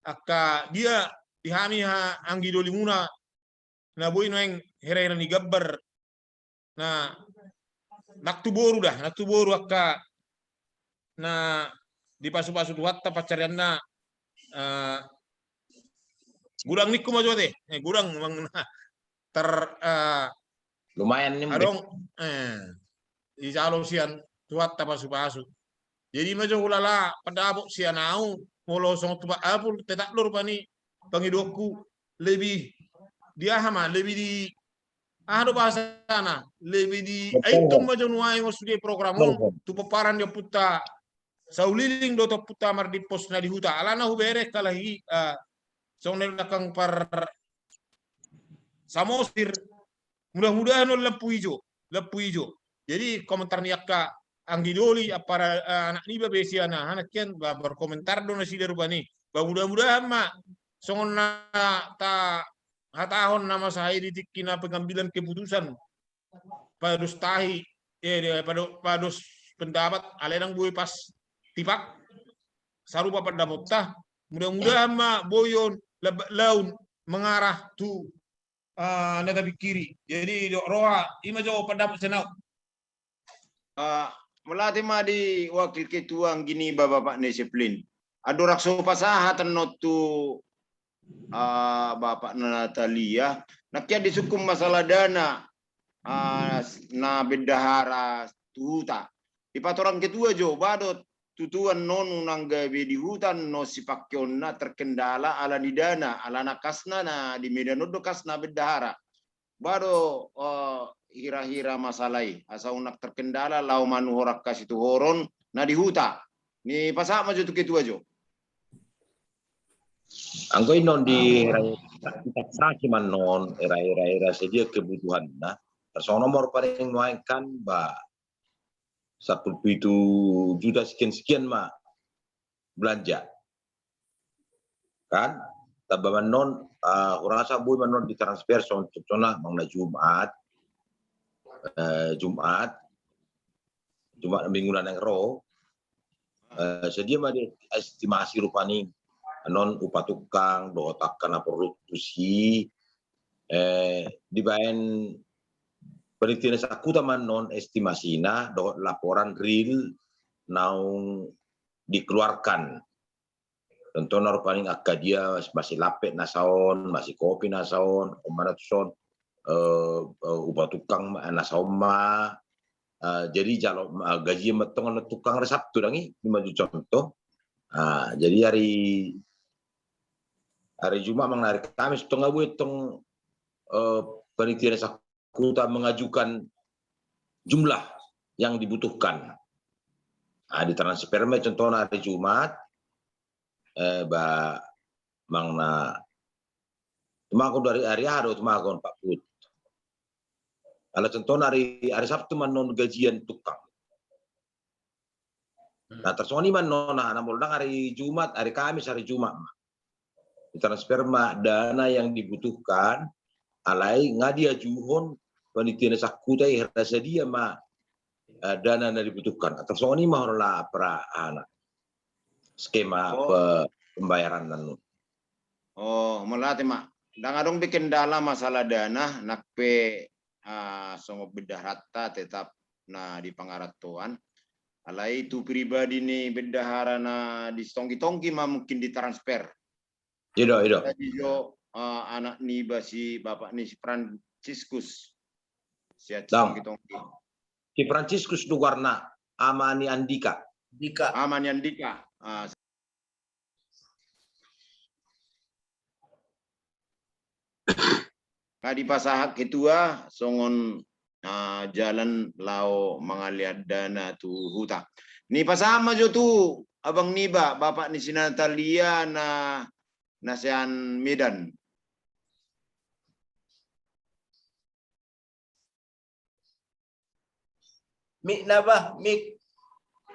angka dia di hami ha, anggi dolimuna, na boi nuaeng hira-hira ni gambar, na nang tu boru da, nang tu boru angka na dipasu-pasu Tuhanta pansarianna, eh, godang ningku ma jo ate, eh, godang memang na ter, eh, lumayan ning adong, eh, dijalo sian Tuhanta pasu-pasu. Jadi ma jo hulala pandapot sian au, molo songon Tupak Apul, tetap do rupani pangidoanku lebih di aha ma, lebih di aha do bahasana, lebih di, betul, aitong ma jo nuaeng on sude program on, betul, tu pomparan ni ompunta Sauliling dohot ompunta Mardimpos na di huta, alana hubereng halak i, eh, songon na di belakang par Samosir, mudah-mudahan on lampu ijo, lampu ijo. Jadi komentar ni angka anggi doli, apa, eh, anak niba be sian aha nangkin, ba, berkomentar do nasida rupani. Ba, mudah-mudahan ma songon na tahatahon na masa i di tingki na pengambilan keputusan, pados tahi, eh, pado-, pados pendapat, alai ndang boi pas tipak sarupa pandapotta. Mudah-mudahan ma boi on lab-, laon mengarah tu, ah, na tapingkiri. Jadi dok roha, i ma jo pandapot sian au. Ah, mauliate ma di wakil ketua anggi niba Bapak ni Seplin. Andorang so pasahat annon tu, ah, Bapak Natalia, nangkin disungkun masalah dana, ah, na bendahara tu huta. Dipatorang ketua jo, ba do tutu annon unang gabe di huta annon sipangkeonna terkendala ala ni dana, alana kasna na di Medan on do kasna bendahara. Ba do, eh, hira-hira masalah i, asa unang terkendala laho manuhor angka situhoron na di huta. Nipasahat ma jo tu ketua jo. Anggo i annon di hira-hira, kita sasi ma annon, hira-hira, hira sadia kebutuhanna. Tarsongon nomor paling nuaeng kan, ba, sampulu pitu juta sekian-sekian ma belanja. Kan? Tamba ma annon, ah, hurasa boi ma annon ditransfer songon contohna manang na Jumat, eh, Jumat, Jumat minggu na naeng ro, eh, sadia ma di estimasi rupani annon upah tukang, dohot angka na porlu tusi, eh, dibaen panitia na sangkutan ma annon estimasina, dohot laporan real naung dikeluarkan. Contohna rupani angka dia masilampet na saon, masikopi na saon, on ma na tuson, eh, eh, upah tukang ma, na saon ma, eh, jadi jalo, eh, gaji ma tong annon tukang hari Sabtu dang i, i ma jo contoh. Ah, jadi hari, hari Jumat manang hari Kamis tong, boi tong, eh, panitia na sangkutan mengajukan jumlah yang dibutuhkan. Ah, ditransfer ma contohna hari Jumat, eh, ba, manang na, tumagon do ari, ari aha do tumagon Pak Put. Ala contohna ari, ari Sabtu ma annon gajian tukang. Hmm. Nah, tarsongon i ma annon, nah, na molo ndang ari Jumat, ari Kamis, ari Jumat ma. Ditransfer ma dana yang dibutuhkan, alai nga diajuhon panitia na sangkutan i hira sadia ma, eh, dana na dibutuhkan. Tarsongon i ma holan pra-, ana, skema, oh, pe-, pembayaran annon. Oh, mauliate ma. Ndang adong be kendala masalah dana, nang pe, ah, songon bendaharanta tetap na di pangarantoan. Alai tu pribadi ni bendahara na di tonggi-tonggi ma mungkin ditransfer. I do, i do. Jadi jo, eh, anak niba si bapak ni si Franciscus. Sian tonggi-tonggi. Si Franciscus do goarna, ama ni Andika. Andika. Ama ni Andika. Ah, nga dipasahat ketua songon, ah, jalan laho mangalean dana tu huta. Nipasahat ma jo tu abang niba, bapak ni si Natalia na na sian Medan. Mik na bah, mik.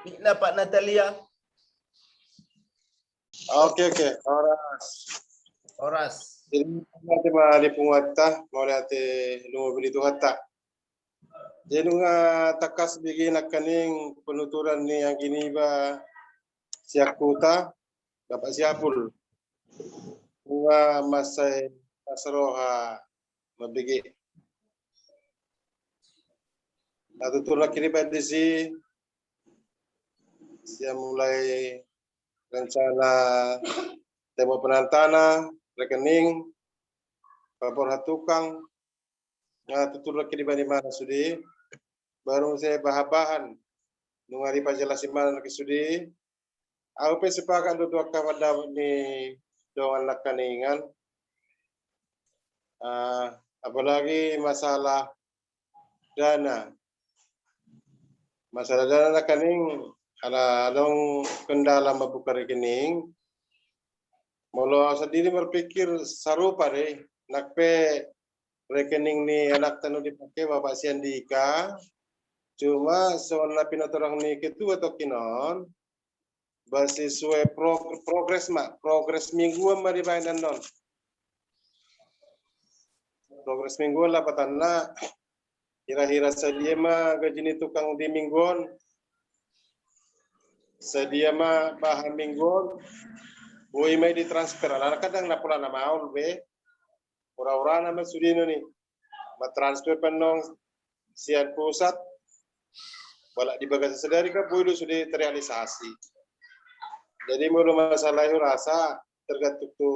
Mik na Pak Natalia. Oke, oke. Horas. Horas. Jadi, mauliate ma di punguanta, mauliate lumobi di Tuhanta. Jadi nunga tangkas bege nangkaning penuturan ni anggi niba sian huta, Bapak Siapul. Nunga mansai las roha mambege. Na tutur nangkin i baen disi, sian mulai rencana tembok penahan tanah, rekening, paborhat tukang, na tutur nangkin i baen imana sude, baru muse bahan-bahan, nunga dipajelas imana nangkin sude, ahu pe sepakat do tu angka pandapot ni dongan nangkaningan. Ah, apalagi masalah dana. Masalah dana nangkaning ala adong kendala mambuka rekening. Molo ahu sandiri marpikir sarupa do i, nang pe rekening ni anakta na dipake Bapak Siandika. Cuma songon na pinatorang ni ketua tongkin on, ba sesuai prog-, progres ma, progres mingguan ma dibaen annon. Progres mingguan lapatanna, hira-hira sadia ma gaji ni tukang di minggu on, sadia ma bahan minggu on, boi ma i ditransfer, alana kadang na pola na maol be. Hura-hurana ma sude non i mantransfer pe annon sian pusat, pala di bagasan sadari kan boi do sude terrealisasi. Jadi molo masalah i hurasa tergantung tu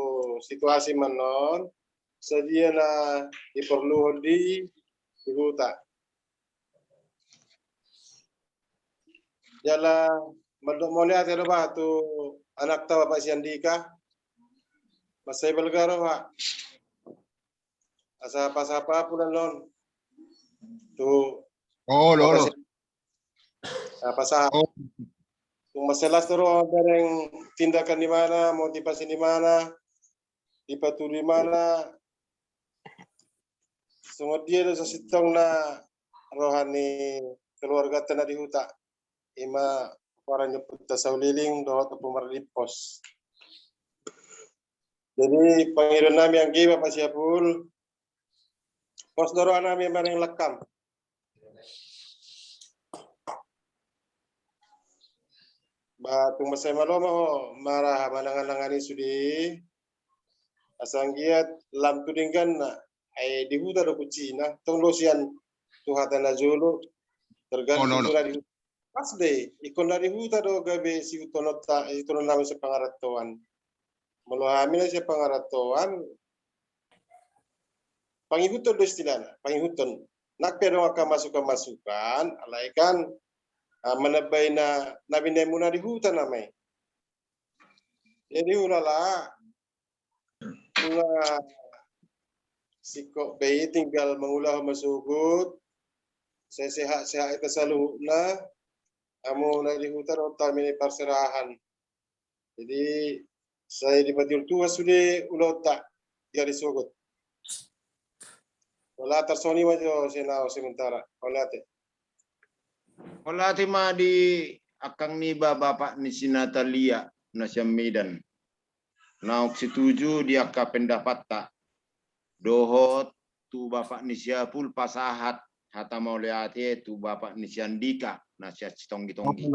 situasi ma annon, sadia na diporluhon di, di huta. Jala mandok mauliate do bah tu anakta Bapak Siandika. Mansai balga roha. Asa pasahat pamungka on tu. Oh, lo, lo. Pasahat. Tung mansai las do roha bereng tindakan ni imana, motivasi ni imana, dipatudu imana. Songon dia do sasintongna roha ni keluarganta na di huta. Ima para ni ompunta Sauliling dohot Ompu Mardimpos. Jadi pangidoan nami anggi Bapak Siapul, pos do roha nami manang langkam. Ba tung mansai malo ma ho maraha manangan-nangani sude. Asa anggiat lam tu dengganna, ai di huta do kuncina, tong do sian tu hata na jolo, tergantung tu na di huta. Pas be, ingkon na di huta do gabe sihuthononta, sihuthononnami sian pangarantoan. Molo hami na sian pangarantoan, pangihuthon do istilahna, pangihuthon. Nang pe adong angka masukan-masukan, alai kan, ah, manambai na, na binaenmuna di huta nama i. Jadi ulala, nunga singkop be i, tinggal mangulahon ma sogot, sai sehat-sehat hita saluhutna, hamu na di huta dohot hami na di parserahan. Jadi sai dipatiur Tuhan sude ulaonta, jadi sogot. Molo ahu tarsongon i ma jo sian ahu sementara. Mauliate. Mauliate ma di angkang niba bapak ni si Natalia na sian Medan. Naung setuju di angka pendapatta. Dohot tu bapak ni si Apul pasahat hata mauliate tu bapak ni si Andika na sian Sitonggi-tonggi.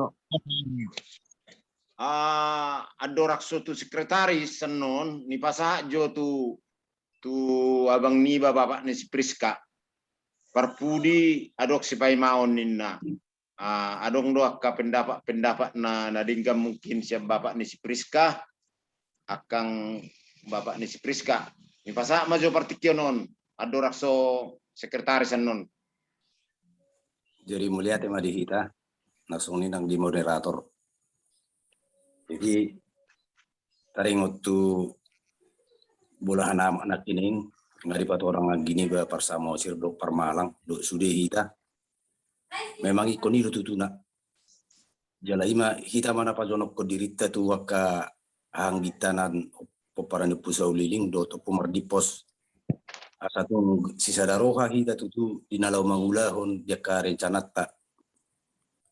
Ah, andorang so tu sekretaris annon, nipasahat jo tu, tu abang niba bapak ni si Priska. Parpudi adong sipaimaon ninna. Ah, adong do angka pendapat-pendapat na, na denggan mungkin sian bapak ni si Priska, angkang bapak ni si Priska. Nipasahat ma jo partingkian on, andorang so sekretaris annon. Jadi mauliate ma di hita, na songon i nang di moderator. Jadi taringot tu bolahan amak nangkining, nga dipatorang anggi niba Parsamosir dohot Parmalang, dohot sude hita. Memang ingkon i do tutuna. Jala ima hita ma na pajonokkon dirinta tu angka hanggintanan pomparan ni Ompu Sauliling dohot Ompu Mardimpos. Asa tung sisada roha hita tutu di na laho mangulahon di angka rencananta.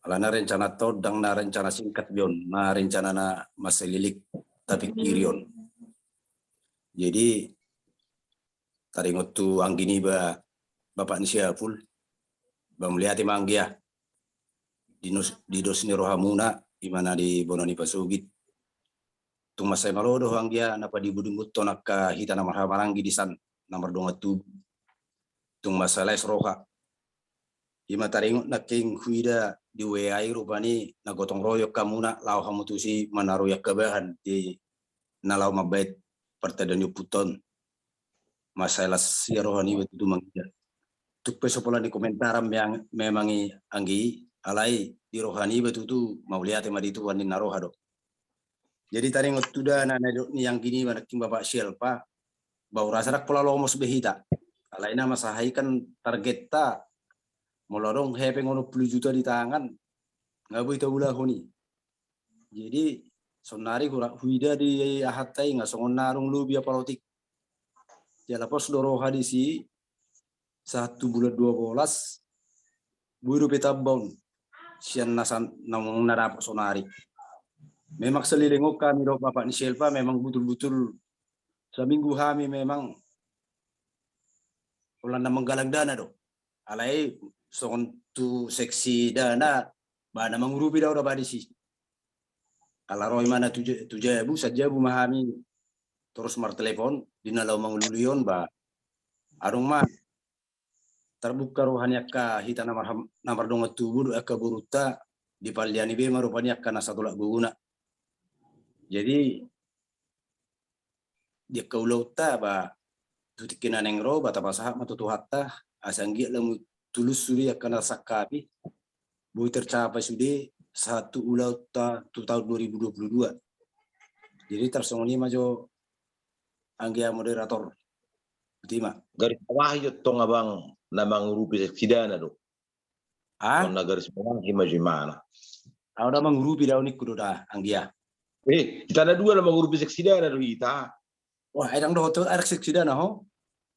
Alana rencananta on ndang na rencana singkat be on, na rencana na mansai leleng tapikiri on. Jadi taringot tu anggi niba Bapak ni si Apul, ba mauliate ma anggia di nos-, di dos ni rohamuna, ima na di bona ni pasogit. Tung mansai malo do anggia na padimbudimbuthon angka hita na marhahamaranggi di san na mardongan tubu. Tung mansai las roha. Ima taringot nangkin huida di W A i rupani na gotong royong hamuna laho hamu tusi manarui angka bahan di na laho mambahen partandaon ni ompunta on. Mansai las ia roha niba tutu ma anggia. Tung pe so pola ni komentaran meang-, memang i anggi, alai di roha niba tutu mauliate ma di Tuhan ninna roha do. Jadi taringot tu dana na nidok ni anggi niba nangkin Bapak Sialpa, ba hurasa ndang pola lomos be hita. Alai na masahat i kan targetta molo adong hepeng onom pulu juta di tangan, nga boi taulahon i. Jadi saonnari hura-, huida di ahanta i nga songon na adong lobi apala otik. Jala pos do roha disi, sahat tu bulan dua bolas, boi dope tamba on sian na san-, naung na dapot saonnari. Memang saleleng on hami dohot Bapak ni Sialpa memang butul-butul saminggu hami memang holan na manggalang dana do. Alai songon tu seksi dana, ba na mangurupi do au daba disi. Ala ro imana tu ja-, tu jabu, sajabu ma hami torus martelepon di na laho mangulului on, ba adong ma tarbuka roha ni angka hita na marham-, na mardongan tubu dohot angka borunta, dipalliani be ma rupani angka na satolap gogona. Jadi di angka ulaonta, ba tu tingki na naeng ro, ba tapasahat ma tu Tuhanta, asa anggiat lam tulus sude angka na sangkapi, boi tercapai sude sahat tu ulaonta tu tahun dua ribu dua puluh dua. Jadi tarsongon i ma jo anggia moderator. Boti ma. Garis bawah i jo tong abang na mangurupi seksi dana do. Ah? Tong na garis bawah i ma jo imana. Au na mangurupi do au ningku do da anggia. Eh, hita na dua na mangurupi seksi dana do hita. Wah, ai ndang dohot tu anak seksi dana ho.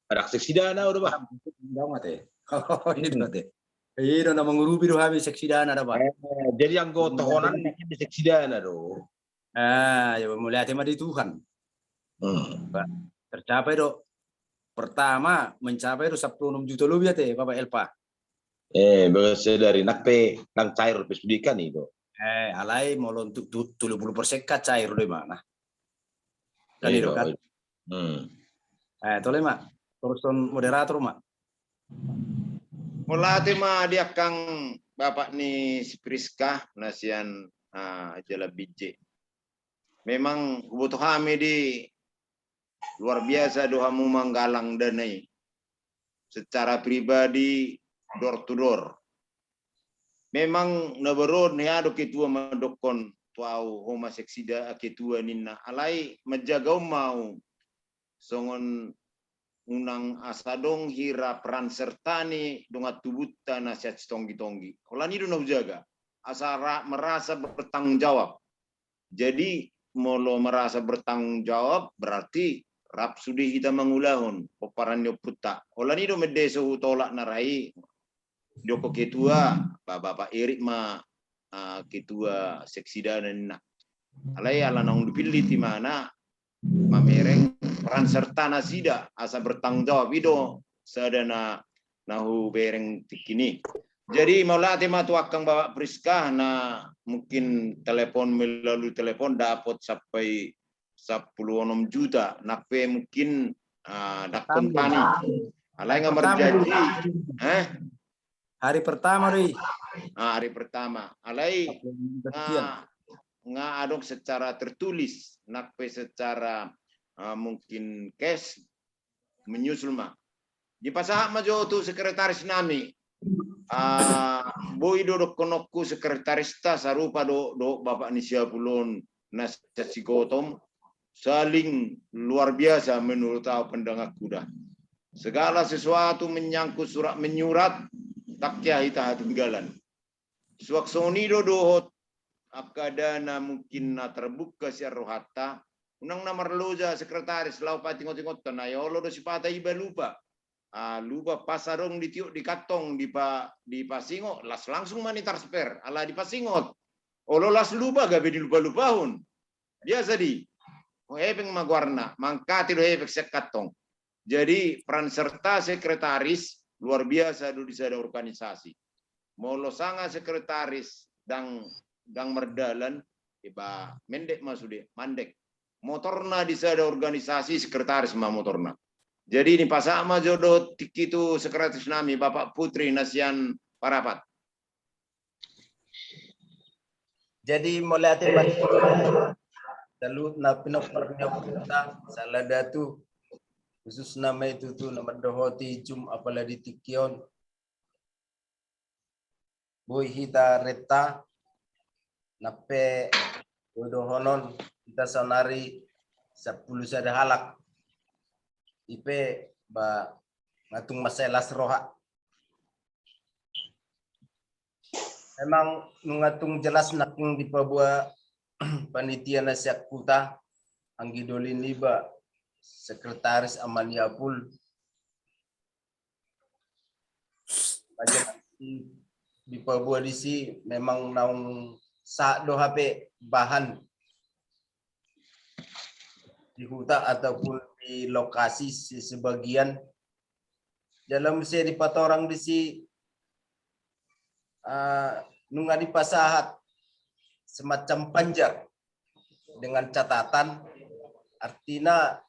Anak seksi dana au do ba. Ndang mate. Oh, i do mate. I do na mangurupi do hami seksi dana da ba. Eh, jadi anggota holan di seksi dana do. Ah, ya mauliate ma di Tuhan. Hmm. Ba, tercapai do. Pertama mencapai do sampulu onom juta lobi ate Bapak Elpa. Eh, bagas sadari nang pe ndang cair pe sude kan i do. Eh, alai molo untuk tu-, tolu pulu persen kan cair do imana. Kan i do kan. Hmm. Eh, tole ma. Torus on moderator ma. Mauliate ma di angkang bapak ni si Priska na sian, ah, Jalan Binjai. Memang huboto hami di luar biasa do hamu manggalang dana i secara pribadi, door to door. Memang na baru on hea do ketua mandokkon tu au ho ma seksi da-, ketua ninna, alai manjaga on ma au songon unang asa adong hira peran serta ni dongan tubunta na sian sitonggi-tonggi. Holan i do na hujaga. Asa ra-, merasa bertanggung jawab. Jadi molo merasa bertanggung jawab berarti rap sude hita mangulahon pomparan ni ompunta. Holan i do mende so hutolak na ra i, didokkon ketua, ba-, Bapak Erik ma, ah, ketua seksi dana ninna. Alai ala naung dipillit imana mamereng peran serta nasida asa bertanggung jawab, i do sada na, na hubereng tingki i. Jadi mauliate ma tu angkang Bapak Priska na mungkin telepon, melalui telepon dapot sampai sampulu onom juta, nang pe mungkin, ah, ndang kompani. Alai nga marjanji, eh? Hari pertama do i. Ah, hari pertama. Alai nga, nga adong secara tertulis, nang pe secara, ah, mungkin cash, menyusul ma. Dipasahat ma jo tu sekretaris nami. Ah, boi do dohononku sekretarista sarupa do, do bapak ni si Apul on na sian Sigotom, saling luar biasa menurut au pandanganku da. Segala sesuatu menyangkut surat menyurat, tak ya hita hatinggalan. Suang songon i do dohot angka dana mungkin na terbuka sian rohanta, Unang na marloja sekretaris laho paingot-ingothon, ai olo do sipata iba lupa. Ah, lupa pas adong ditiop di kantong dipa, dipasingot, las langsung ma nitransfer, ala dipasingot. Olo las lupa gabe dilupa-lupahon. Biasa di. Hepeng ma goarna, mangkati do hepeng sian kantong. Jadi peran serta sekretaris luar biasa do di sada organisasi. Molo sanga sekretaris ndang, ndang mardalan, iba mendek ma sude, mandek. Motorna di sada organisasi sekretaris ma motorna. Jadi nipasahat ma jo dohot tingki tu sekretaris nami, Bapak Putri na sian Parapat. Jadi mauliate ma di saluhut na pinompar ni ompunta Saladatu, khususna ma i tutu na mandohoti jum apala di tingki on. Boi hita renta, nang pe boi dohonon hita saonari sampulu sada halak. I pe ba nga tung mansai las roha. Memang nunga tung jelas nangkin dipaboa panitia na sian huta, anggi doli niba, sekretaris Ama ni Apul. Bagian di, dipaboa disi memang naung sahat do hape bahan di huta ataupun di lokasi se-, sebagian. Jala muse dipatorang disi, ah, nunga dipasahat semacam panjar dengan catatan, artina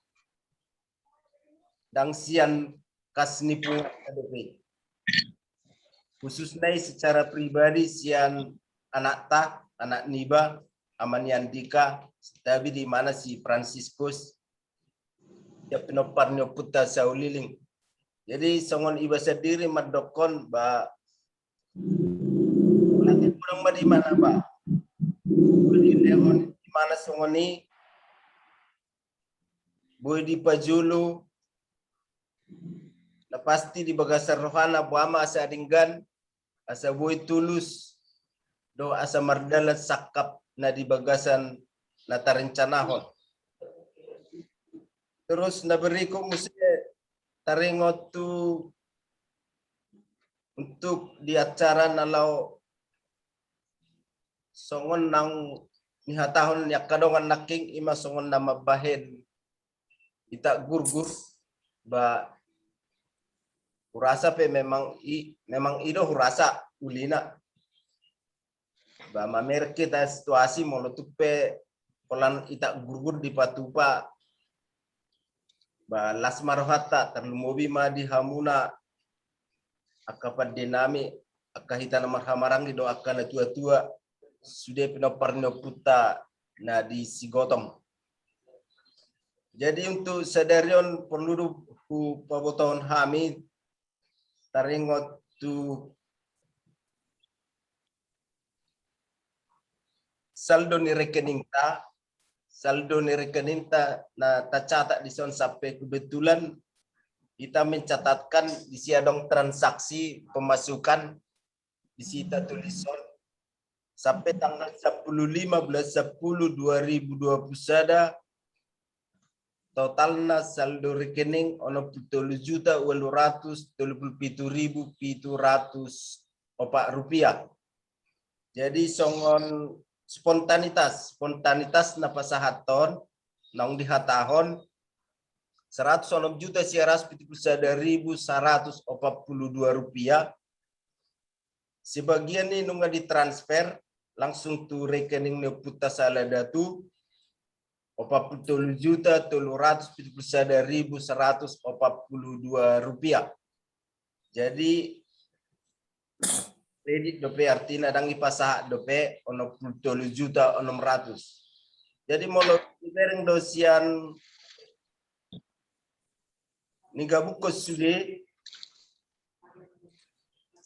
ndang sian kas ni punguanta dope. Khususna i secara pribadi sian anakta, anak niba, Ama ni Andika, santabi di mana si Franciscus, sian pinompar ni ompunta Sauliling. Jadi songon iba sandiri mandokkon ba nanti kurang ma di mana ba. Di lehon di mana songon i, boi dipajolo, na pasti di bagasan rohana boha ma asa denggan, asa boi tulus, dohot asa mardalan sangkap na di bagasan na tarencanahon. Terus na berikut muse taringot tu untuk di acara na laho songon naung nihatahon ni angka dongan nangkin, ima songon na mambahen ita gurgur, ba hurasa pe memang i, memang i do hurasa ulina. Ba mamereng hita situasi molo tung pe holan ita gurgur dipatupa, ba las ma rohanta, tarlumobi ma di hamuna angka pande nami, angka hita na marhahamaranggi dohot angka na tua-tua, sude pinompar ni ompunta na di Sigotong. Jadi untuk sadari on porlu do hupabotohon hami taringot tu saldo ni rekeningta, saldo ni rekeningta na tacatat dison sampe kebetulan hita mencatatkan disi adong transaksi pemasukan disi tatulis on sampe tanggal sampulu lima bulan sampulu dua ribu dua pulu sada, totalna saldo rekening onom pulu tolu juta ualu ratus tolu pulu pitu ribu pitu ratus opat rupiah. Jadi songon spontanitas, spontanitas na pasahathon, naung dihatahon saratus onom juta sia ratus pitu pulu sada ribu saratus opat pulu dua rupiah. Sebagian ni nunga ditransfer langsung tu rekening ni ompunta Saladatu, opat pulu tolu juta tolu ratus pitu pulu sada ribu saratus opat pulu dua rupiah. Jadi kredit dope, artina ndang dipasahat dope onom pulu tolu juta onom ratus. Jadi molo dibereng do sian ni gabukkon sude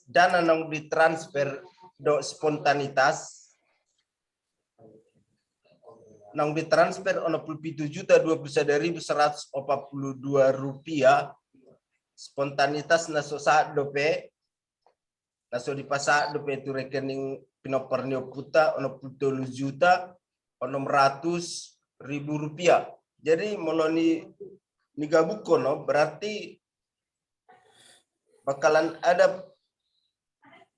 dana naung ditransfer dohot spontanitas, naung ditransfer onom pulu pitu juta dua pulu sada ribu saratus opat pulu dua rupiah, spontanitas na so sahat dope, na so dipasahat dope tu rekening pinompar ni ompunta onom pulu tolu juta onom ratus ribu rupiah. Jadi molo ni, ni gabung kono berarti bakalan ada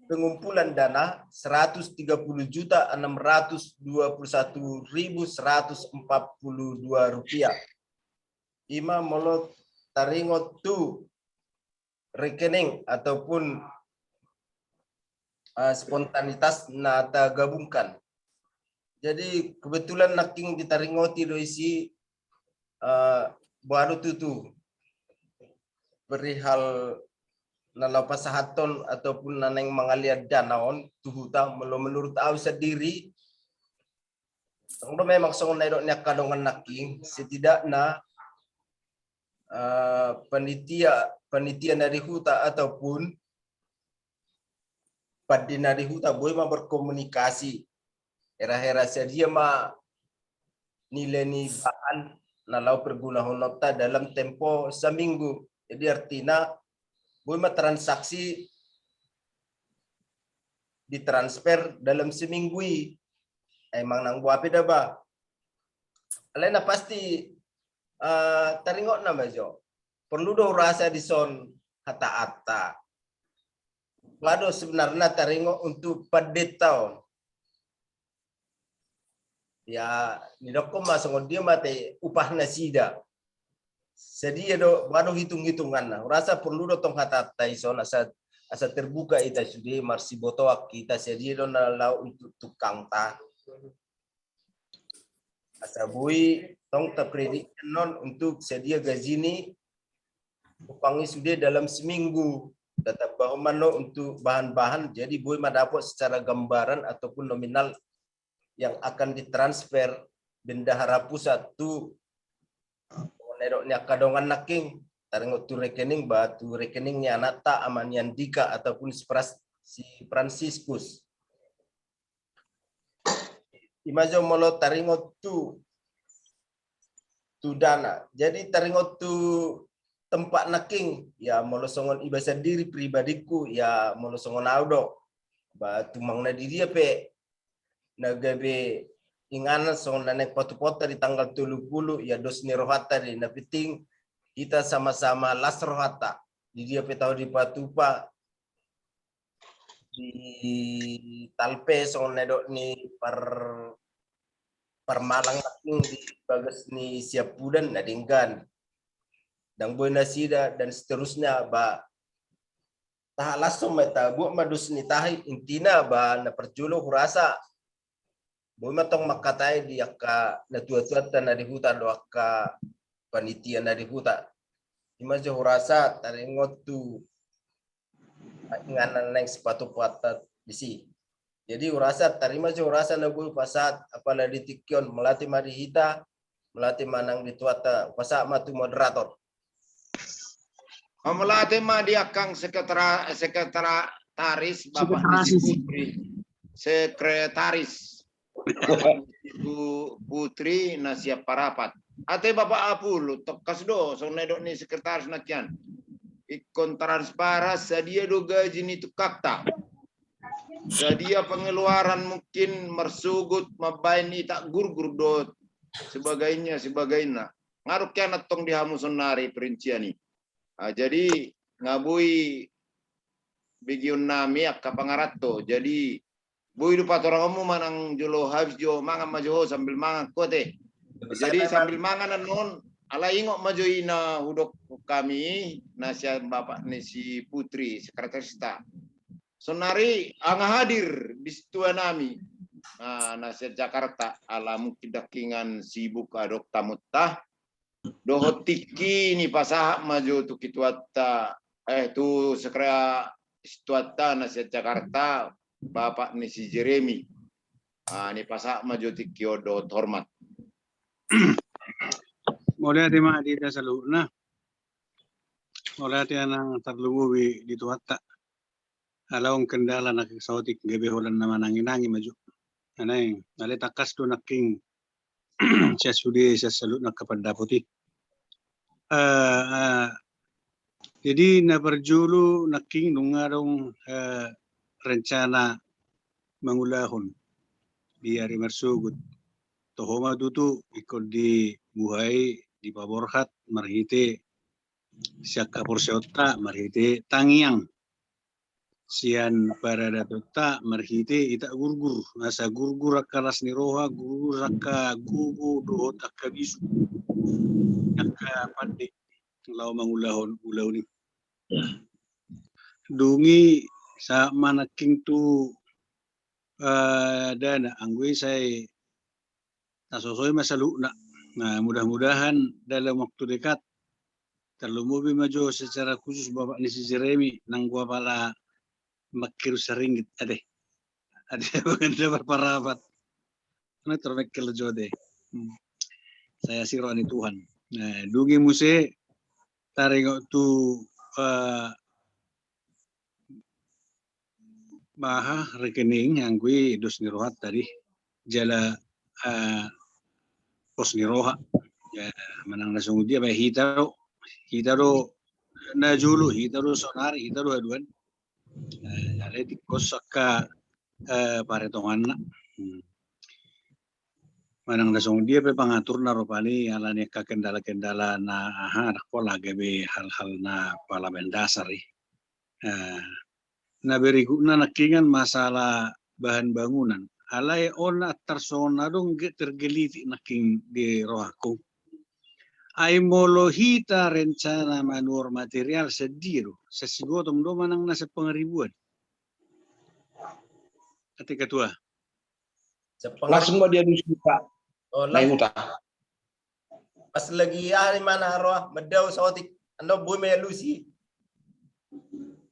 pengumpulan dana seratus tiga puluh juta enam ratus dua puluh satu ribu seratus empat puluh dua rupiah. Ima molo taringot tu rekening ataupun uh, spontanitas na tagabungkan. Jadi kebetulan nangkin ditaringoti do isi uh, baru tutu perihal na laho pasahathon ataupun na naeng mangaliat dana on tu huta, molo menurut au sendiri, do memang songon na didok ni angka dongan nangkin, setidakna uh, panitia panitia na di huta ataupun pande na di huta boi ma berkomunikasi, hera-hera sadia ma nilai ni bahan na laho pergunahononta dalam tempo seminggu. Jadi artina boi ma transaksi ditransfer dalam seminggu i. Emang nang boa pe da ba. Alai na pasti uh, taringot nama jo. Perlu do rasa dison hata-hata. Waduh sebenarnya taringot untuk pande on. Ya, nidokon ma songon dia mate upah nasida. Sadia do, waduh hitung-hitungan na. Rasa perlu do tong hata-hata ison asa asa terbuka ita sude marsibotoak kita sadia do na lao untuk tukang ta. Asa boi tong takredit non untuk sadia gaji ni tukang i sude dalam seminggu. Tatambahon ma non untuk bahan-bahan, jadi boi ma dapot secara gambaran ataupun nominal yang akan ditransfer bendahara pusat tu na didok ni angka dongan nangkin, taringot tu rekening ba tu rekening ni anakta ama ni Andika ataupun si Franciscus. Ima jo molo taringot tu tu dana. Jadi taringot tu tempat nangkin, ya molo songon iba sendiri pribadingku, ya molo songon au do ba tumang na di dia pe na gabe inganan songon na naeng patupaonta di tanggal tolu pulu, ya dos ni rohanta di na penting kita sama-sama las rohanta di dia pe tahu dipatupa di talpe songon na didok ni par parmalang nangkin di bagas ni siampudan na denggan. Dang boi nasida dan seterusnya ba taha langsung ma tabuat ma dos ni tahi intina ba na parjolo hurasa. Boi ma tong mangkatai di angka na tua-tuanta na di huta do angka panitia na di huta. Ima jo hurasa taringot tu inganan naeng sipatupaonta disi. Jadi hurasa tarima jo hurasa na boi pasahat apala di tingki on, mauliate ma di hita, mauliate ma nang di Tuhanta, pasahat ma tu moderator. Mauliate ma di angkang sekretara sekretaris Bapak Putri sekretaris. Putri na siap parapat. Ate Bapak Apul, tongkas do songon na didok ni sekretaris nangkin. Ingkon transparan sadia do gaji ni tukangta. Sadia pengeluaran mungkin marsogot mambaen itak gurgur dohot sebagainya sebagainya. Nga do hian antong di hamu sonari perincian i. Jadi nga boi begeon nami angka pangaranto. Jadi boi do patorangonmu manang jolo habis jo mangan ma jo ho sambil mangan ho ate. Jadi sambil mangan annon, alai ingot ma jo i na hudok hami na sian bapak ni si Putri sekretarista. Sonari nga hadir di situa nami na sian Jakarta ala mungkin dangkingan sibuk adong tamunta. Dohot tingki ni pasahat ma jo tu ketuanta eh tu sekrea ketuanta na sian Jakarta bapak ni si Jeremy. Ah, ni pasahat ma jo tingki on dohot hormat. Mauliate ma di hita saluhutna. Mauliate nang tarlumobi di Tuhanta. Ala on kendala na saotik gabe holan na manangi-nangi ma jo. Naeng alai tangkas do nangkin sian sude sian saluhut nangkin pandapot i. Jadi na parjolo nangkin nunga adong rencana mangulahon di ari marsogot. toho ma tutu ingkon dibuhai, dipaborhat marhite sian haporseaonta, marhite tangiang sian paradatonta, marhite itak gurgur, asa gurgur angka las ni roha, gurgur angka gogo dohot angka bisuk, angka pande laho mangulahon ulaon i. Dung i sahat ma nangkin tu, eh, dana, anggo i sai tasosoi ma saluhutna. Nah, mudah-mudahan dalam waktu dekat, tarlumobi ma jo secara khusus bapak ni si Jeremy, nanggo apala mangkirim saringgit, ate. Ate, bukan dapat parapat. Nah, termekkel jo, ate. Hmm. Saya siro ni Tuhan. Nah, dung i muse, taringot tu, eh, aha, rekening, anggo i dos ni rohanta di, jala, eh, pos ni roha. Ya, manang na songon dia, baen hita do, hita do na jolo, hita do saonari, hita do haduan. Eh, alai tingkos angka, eh, paritonganna. Hmm. Manang na songon dia pe pangaturna rupani, alani angka kendala-kendala na aha, ndang pola gabe hal-hal na pola mendasar i. Eh, na berikutna nangkiningan masalah bahan bangunan. Alai on antar songon na adong ge tergelitik nangkin di rohangku. Ai molo hita rencana manuhor material, sian dia do? Sian si Gotong do manang na sian Pangaribuan? Ate Ketua. Langsung ma dialusi, Pak. Oh, langsung. Pas lagi aha ni mana roa, mandao saotik. Ando boi ma dialusi.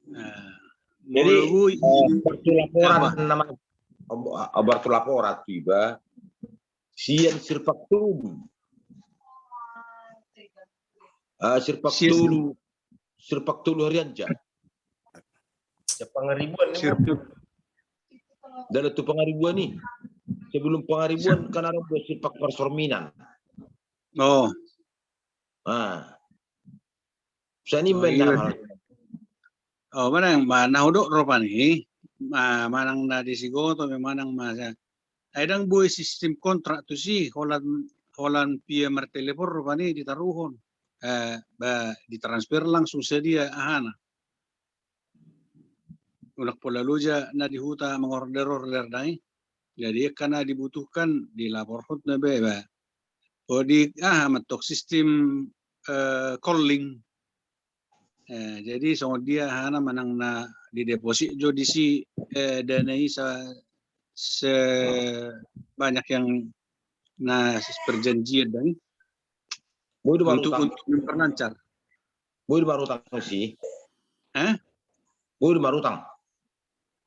Nah, jadi, molo boi, eh, obar tu laporan nama. Obar tu laporan tu iba. Sian Sirpak Tolu. Ah, Sirpak Tolu. Sirpak Tolu Harianja. Sian Pangaribuan ni. Dalan tu Pangaribuan i. Sebelum Pangaribuan kan ada buat Sirpak Parsorminan. Oh. Ah. Sani. Oh, manang ma na hudok rupani, manang na di si Gotong, manang ma sa. Ai ndang boi sistem kontrak tusi, holan, holan pia martelepon rupani ditaruhon. Eh, ba, ditransfer langsung sadia ahana. Unang pola loja na di huta mangorder-order ndang i. Jadi angka na dibutuhkan dilaporhon na be, ba. Oh, di aha, mentok sistem, eh, calling. Eh, jadi songon dia ahana manang na dideposit jo disi, eh, dana i sa, sebanyak yang na perjanjian ndang i. Untuk, untuk memperlancar. Boi do marutang si. Hah? Boi do marutang.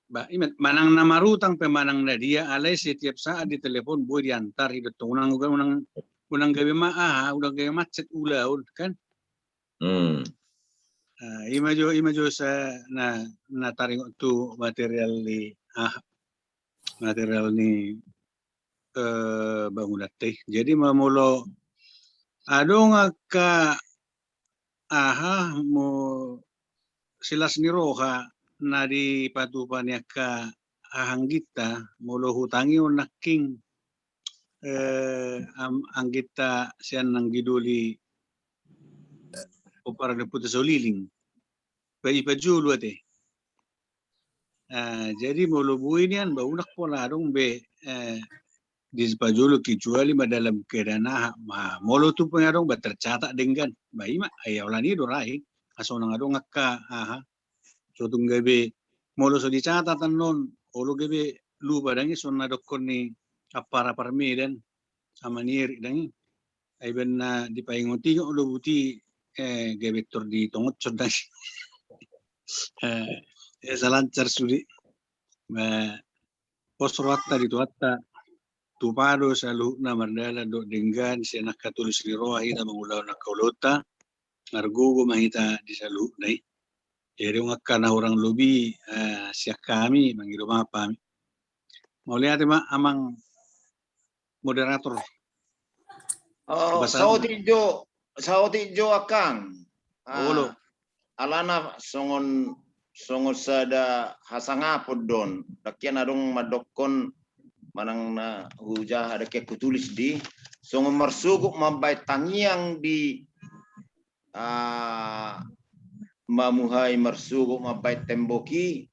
Ba, ima, manang na marutang pe manang na dia, alai setiap saat ditelepon, boi diantar, ido tong unang, unang, unang gabe ma aha, unang gabe macet ulaon, kan? Hmm. Ah, ima jo, ima jo sa na, na taringot tu material ni, ah, material ni, eh, bangunan te. Jadi ma molo adong angka aha, mo silas ni roha na dipatupa ni angka aha, angginta, molo hutangihon nangkin, eh, am-, angginta sian nanggi doli pomparan ni Ompunta Soliling. Ba i pajolo ate. Ah, jadi molo boi nian ba unang pola adong be, eh, dipajolo kecuali ma dalam keadaan aha, ma molo tu pe adong ba tercatat denggan. Ba ima, ai holan i do ra i. Asa unang adong angka aha. So tung gabe molo so dicatat annon, olo gabe lupa ndang i, songon na dokkon ni ampara Parmedan, ama ni Erik ndang i. Ai baen na dipaingot-ingot do buti, eh, gabe tor ditongot sondang. Eh, eh, salancar sude. Eh, pos rohanta di Tuhanta, tupa do saluhutna mardalan dohot denggan, sian angka tulus ni roha hita mangulahon angka ulaonta, margogo ma hita di saluhutna i. Jadi angka na hurang lobi, eh, sian hami, mangido maaf hami. Mauliate ma amang moderator. Oh, saotik jo, saotik jo Akang. Ah, alana songon, songon sada hasangapon do on. Ndang kian adong mandokkon manang na hujaha dengke hutulis di songon marsogot mambaen tangiang di ah, mamuhai marsogot mambaen tembok i,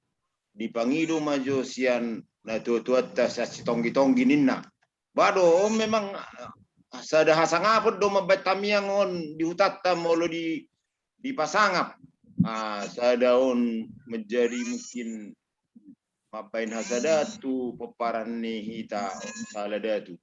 dipangido ma jo sian natuatuanta sian sitonggi-tonggi ninna. Ba do, on memang ah, sada hasangapon do mambaen tangiang on di hutanta molo di dipasangap. Ah, sada on menjadi mungkin mambaen hasada tu pomparan ni hita sahala datu.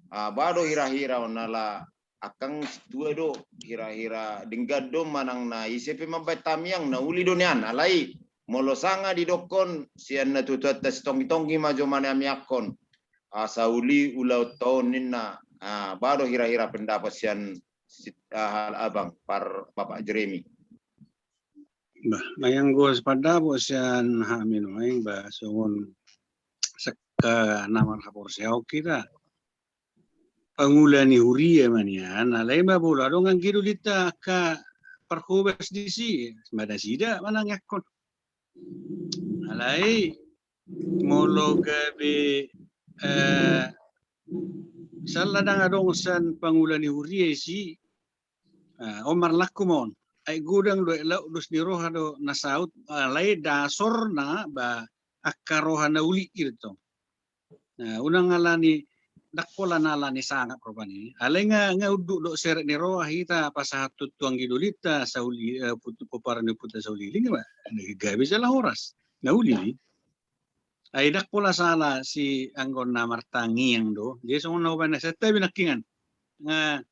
Ah, ba do hira-hira on ala angkang sintua do hira-hira denggan do manang na ise pe mambaen tangiang na uli do nian alai molo sanga didokkon sian natuatuanta sitonggi-tonggi ma jo manamiangkon asa uli ulaonta on ninna. Ah, ba do hira-hira pendapat sian sit- ah, abang par Bapak Jeremy. Bah, na ianggo sipandapot sian hami nuaeng ba songon saka na marhaporseaon hita. Pangula ni huria ma nian, alai ma molo adong anggi dolinta angka parhobas disi, ma nasida manangiangkon. Alai molo gabe eh, sala ndang adong sian pangula ni huria isi, ah, on marlaku ma on. Ai godang do, lauk dos ni roha do na saut, alai dasorna ba angka roha na uli i do tong. Nah, unang alani, ndang pola na alani sangap rupani. Alai nga, nga unduk do serep ni roha hita pasahat tu anggi dolinta sauli, eh, put- pomparan ni ompunta Sauliling ba. Gabe jala horas. Na uli. Ai ndang pola sala si anggo na martangiang do. Jadi songon na hubaen na santabi nangkiningan. Nga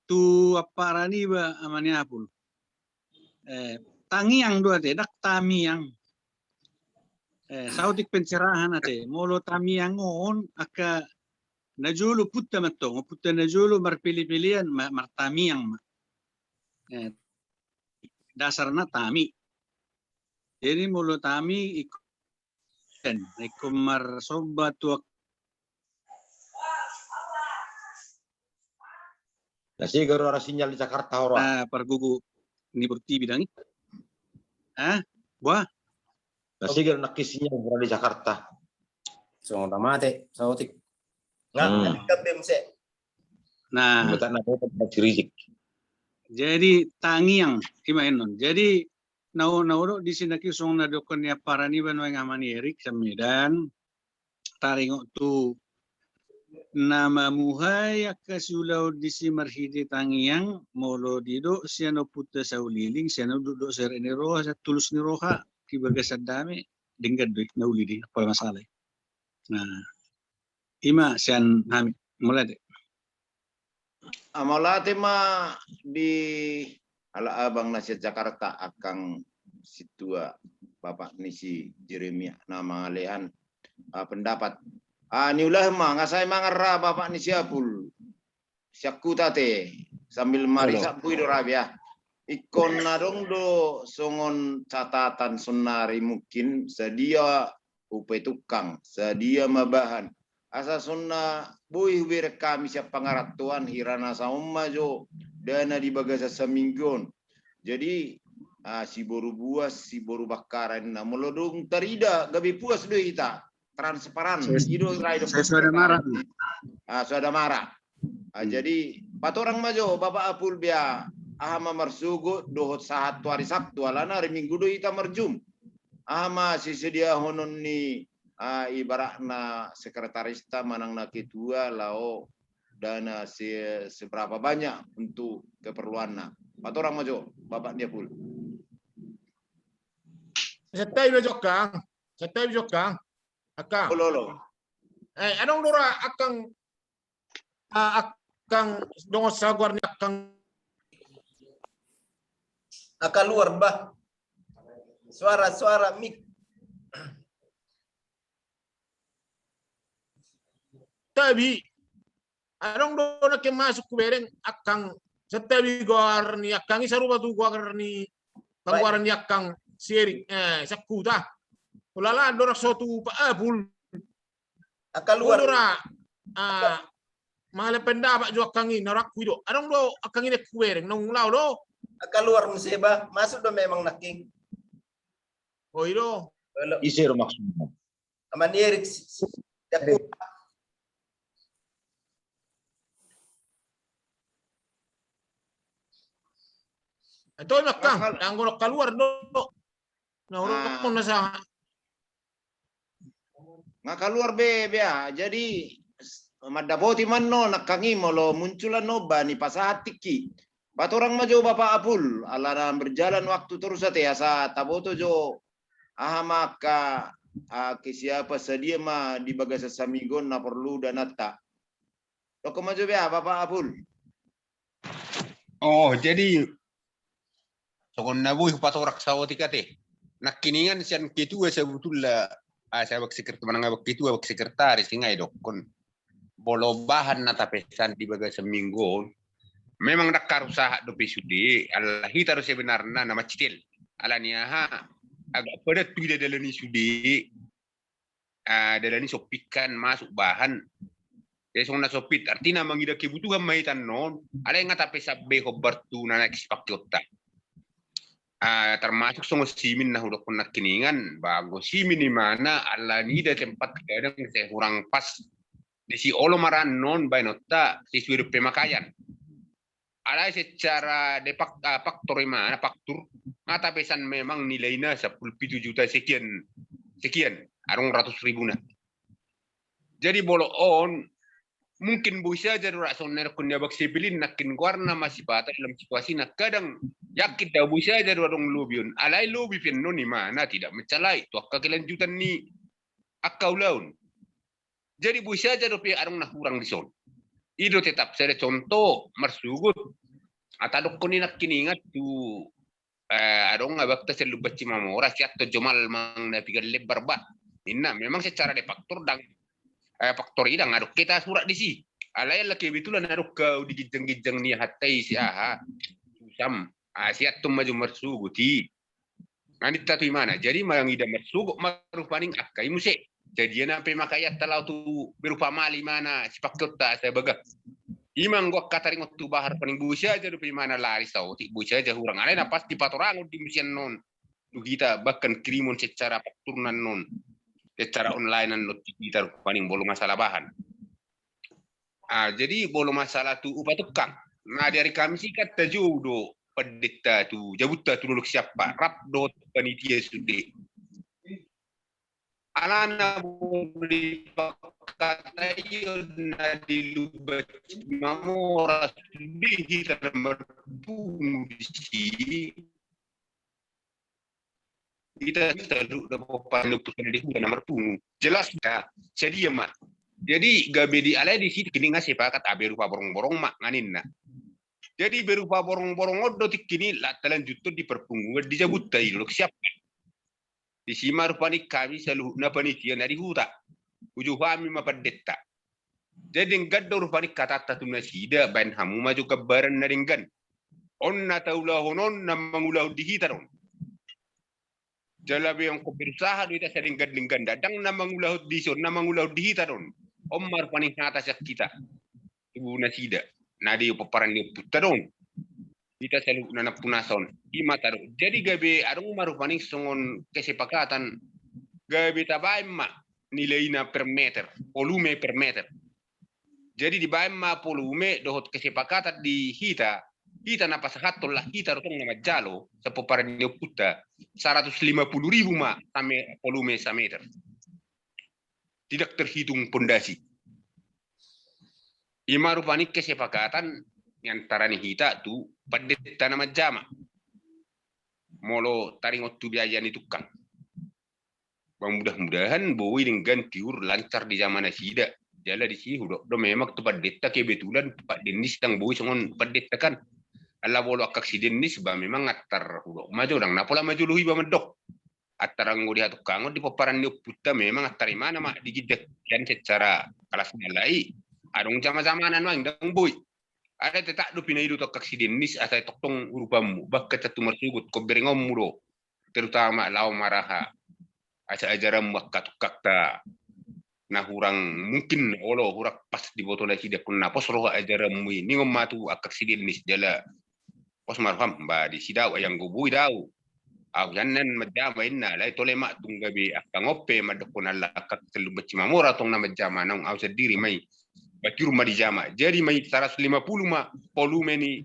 tu amparan iba ama ni Apul. Eh, tangiang do ate, ndang tamiang. Eh, saotik pencerahan ate. Molo tamiang on angka najolo ompunta mantong, ompunta najolo marpele-pelean ma- martamiang ma. Eh, dasarna tami. Jadi molo tami ingkon, ingkon marsomba tu. Nasigar ora sinyal di Jakarta ora. Ah, pargugu ni portibi dangi. Ah, buah. Nasigar nangkin sinyal ora di Jakarta. Songon mate saotik. Nah, kan bem se. Nah, Betul na betul na sirijik. Jadi tangiang ima enon. Jadi nau nau do di sini ki songon na didokkon ni amparan iba nuaeng ama ni Erik sian Medan. Taringot tu na mamuhai angka siulaon disi marhite tangiang molo didok sian ompunta Sauliling sian unduk do serep ni roha sian tulus ni roha di bagasan dame denggan do i na uli do i pola masalah i. Nah, ima sian hami. Mauliate. Ah, mauliate ma di ala abang na sian Jakarta angkang sintua bapak ni si Jeremia na mangalean ah, pendapat. Ah, niulahi ma nga sai mangan ra bapak ni si Apul. Sian huta ate sambil marisap boi do ra be ah. Ingkon adong do songon catatan saonari mungkin sadia upe tukang, sadia ma bahan. Asa songon na boi hubereng hami sian pangarantoan hira na saon ma jo dana di bagasan saminggu on. Jadi ah, siboru Buas, siboru Bangkara na molo dung tarida gabe puas do hita. Transparan. I do rai do. Suada mara. Ah, suada mara. Ah, jadi patorang ma jo bapak Apul be aha ma marsogot dohot sahat tu ari Sabtu alana ari Minggu do hita marjum. Aha ma sisediahonon ni ah, ibaratna sekretarista manang na ketua laho dana se seberapa banyak untuk keperluanna. Patorang ma jo bapak ni Apul. Santabi ma jo angkang. Santabi jo angkang. Angkang. Olo olo. Eh, adong do ra angkang ah, angkang dongan sagoar ni angkang. Angka luar bah. Suara suara mik. Tabi adong do nangkin masuk hubereng angkang santabi goar ni angkang i sarupa tu goar ni panggoaran ni angkang si Erik eh sian huta. Ulala do rakso tu Pak Apul. Angka luar. Ora ah, mangalean pendapat jo angkang i na rakku i do. Adong do angkang i na hubereng naung laho do. Angka luar muse bah masuk do memang nangkin. Oh i do. Ise do maksudna? Ama ni Erik. Sian huta. Itu nak kang, nanggo nak kaluar do. Nah, orang mau nasa. Nga kaluar be, be ah. Jadi mandapoti manno nangkang i molo muncul annon ba ni pasahat tingki. Patorang ma jo Bapak Apul, ala na berjalan waktu torus ate asa taboto jo aha ma angka kesiapan sadia ma di bagasan saminggu on na porlu dananta. Dokkon ma jo be ah Bapak Apul. Oh, jadi songon na boi hupatorang saotik ate. Nangkiningan sian ketua sabutulna, ah, sabak sekretar manang abak ketua abak sekretaris ingai dokkon. Bolo bahan na tapesan di bagasan minggu on. Memang ndang harus sahat dope sude, ala hita do sebenarna na mancitil. Ala ni aha, agak padat tu ida dalan i sude. Ah, dalan i sompit kan masuk bahan. Jadi songon na sompit, artina mangida kebutuhan ma hita annon, alai nga tapesan be hombar tu na naeng sipakkeonta. Ah, termasuk songon simin na hudokkon nangkiningan, ba anggo simin imana ala nida tempat kadang sai hurang pas. Disi olo ma ra annon baenonta sesuai dohot pemakaian. Alai secara de facto, ah, faktor imana, faktur, nga tapesan memang nilaina sampulu pitu juta sekian, sekian, adong ratus ribuna. Jadi bolo on, mungkin boi saja do ra songon na nidokkon ni abak Sebilin nangkin goarna ma sipata dalam situasi na kadang yakin da boi saja do adong lobi on. Alai lobi pe annon imana tidak mencalai tu angka kelanjutan ni angka ulaon. Jadi boi saja dope adong na hurang dison. I do tetap sada contoh marsogot. Ata dokkon i nangkiningan tu, eh, adong abangta sian Lumban Simamora, sian Tonjomal manang na piga lembar bah. Ninna memang secara de facto ndang, eh, faktor i ndang adong hita surat disi. Alai ala kebetulan adong hau di ginjang-ginjang ni aha ta i si aha, Susam, ah, sian Tonjomal marsogot i. Nga ninta tu imana, jadi mangida marsogot ma rupani angka i muse. Jadi ia na pemakaianta laho tu berupa mali imana sipakkeonta asa bagak. Ima anggo angka taringot tu bahan rupani boi saja dope imana lari saotik, boi saja hurang. Alai na pasti patorangon di muse annon tu hita bahkan kirimon secara faktur na annon. Secara online annon tu hita rupani bolo masalah bahan. Ah, jadi bolo masalah tu upah tukang. Nah, di ari Kamis i kan tajou do pandita tu jabunta tu Dolok Siampar, rap dohot panitia sude. Alana boi dipangkataion na di Lumban Simamora sude hita marpungu disi. Hita saluhutna pomparan ni ompunta na di huta na marpungu. Jelas da, sadia ma. Jadi gabe di alai disi tingki i nga sepakat, ah, berupa borong-borong ma nga ninna. Jadi berupa borong-borong on do tingki i la talanjuthon di parpunguan di jabunta i Dolok Siampar. Disi ma rupani hami saluhutna panitia na di huta. Uju hami ma pandita. Jadi denggan do rupani hatanta tu nasida, baen hamu ma jo gambaran na denggan. On na taulahon on na mangulahon di hita do on. Jala be anggo berusaha do hita sadenggan-denggan, ndang na mangulahon dison, na mangulahon di hita do on. On ma rupani hata sian hita tu nasida na di pomparan ni ompunta do on. Hita saluhutna nampunasa on. Ima tadok. Jadi gabe adong ma rupani songon kesepakatan, gabe tabaen ma nilaina per meter, volume per meter. Jadi dibaen ma volume dohot kesepakatan di hita, hita na pasahathon, lah hita do tong na manjalo, sapomparan ni ompunta, saratus lima puluh ribu ma same-, volume sameter. Tidak terhitung pondasi. Ima rupani kesepakatan ni antara ni hita tu pandita na manjama. Molo taringot tu biaya ni tukang. Bang, mudah-mudahan boi denggan tiur lancar dijama nasida. Jala disi hudok do memang tu pandita kebetulan Pak Dennis ndang boi songon pandita kan. Ala molo angka si Dennis ba memang antar hudok ma jo, ndang na pola ma jolo iba mandok. Antar anggo di hatukangon di pomparan ni ompunta memang antar imana ma di ginjang secara kelas nalai. Adong jama-jamana nuaeng ndang boi. Ada tetap do pinaidot angka si Dennis asa tongtong urupanmu, bahkan satu marsugut ko berengonmu do. Terutama laho maraha asa ajaranmu angka tungkakta na hurang mungkin olo hurang pas diboto nasida, pos roha ajaranmu i, ningon ma tu angka si Dennis jala pos ma roham ba disi dao, ai anggo boi dao. Au hian nian manjama inna, alai tole ma tung gabe angka on pe mandokkon ala angka si Lumban Simamora tong na manjama, naung au sandiri ma i. Ba tiur ma dijama. Jadi ma i saratus lima puluh ma volume ni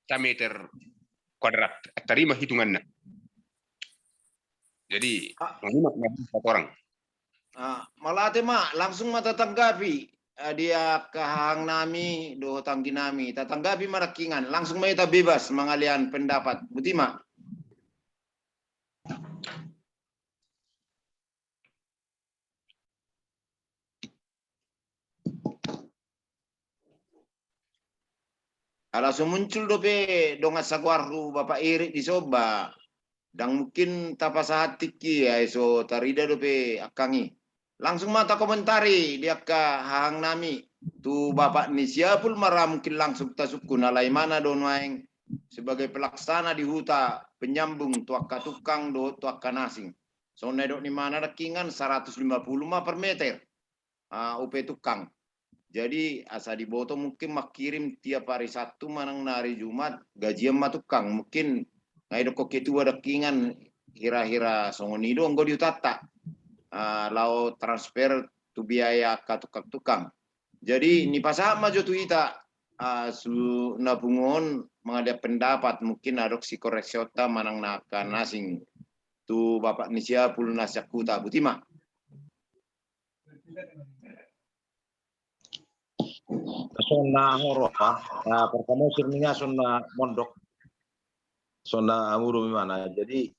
sameter kuadrat. Tarima hitunganna. Jadi, ah, songon i ma, na, empat orang. Ah, mauliate ma, langsung ma tatanggapi, ah, di angka hahang nami dohot anggi nami, tatanggapi ma nangkiningan, langsung ma hita bebas mangalean pendapat. Boti ma. Ala so muncul dope dongan sagoarhu Bapak Erik di son, ba ndang mungkin tapasahat tingki, ai so tarida dope angkang i. Langsung ma takomentari di angka hahang nami tu Bapak ni si Apul, ma ra mungkin langsung tasungkun, alai imana do nuaeng sebagai pelaksana di huta, penyambung tu angka tungkang dohot tu angka na asing. Songon na nidok ni imana nangkiningan, saratus lima pulu ma per meter, ah, upa tungkang. Jadi asa diboto, mungkin mangkirim tiap hari Sabtu manang na hari Jumat, gajian ma tungkang. Mungkin nga didokkon ketua nangkiningan, hira-hira songon i do anggo di hutanta, ah, laho transfer tu biaya angka tungkang-tungkang. Jadi nipasahat ma jo tu hita, ah, su na pungu on mangalean pendapat, mungkin adong sikoreksionta manang na angka na asing tu Bapak ni si Apul na sian huta. Boti ma. Songon na hurang, ah, pertama sirninga songon na mondok, songon na murumi mana. Jadi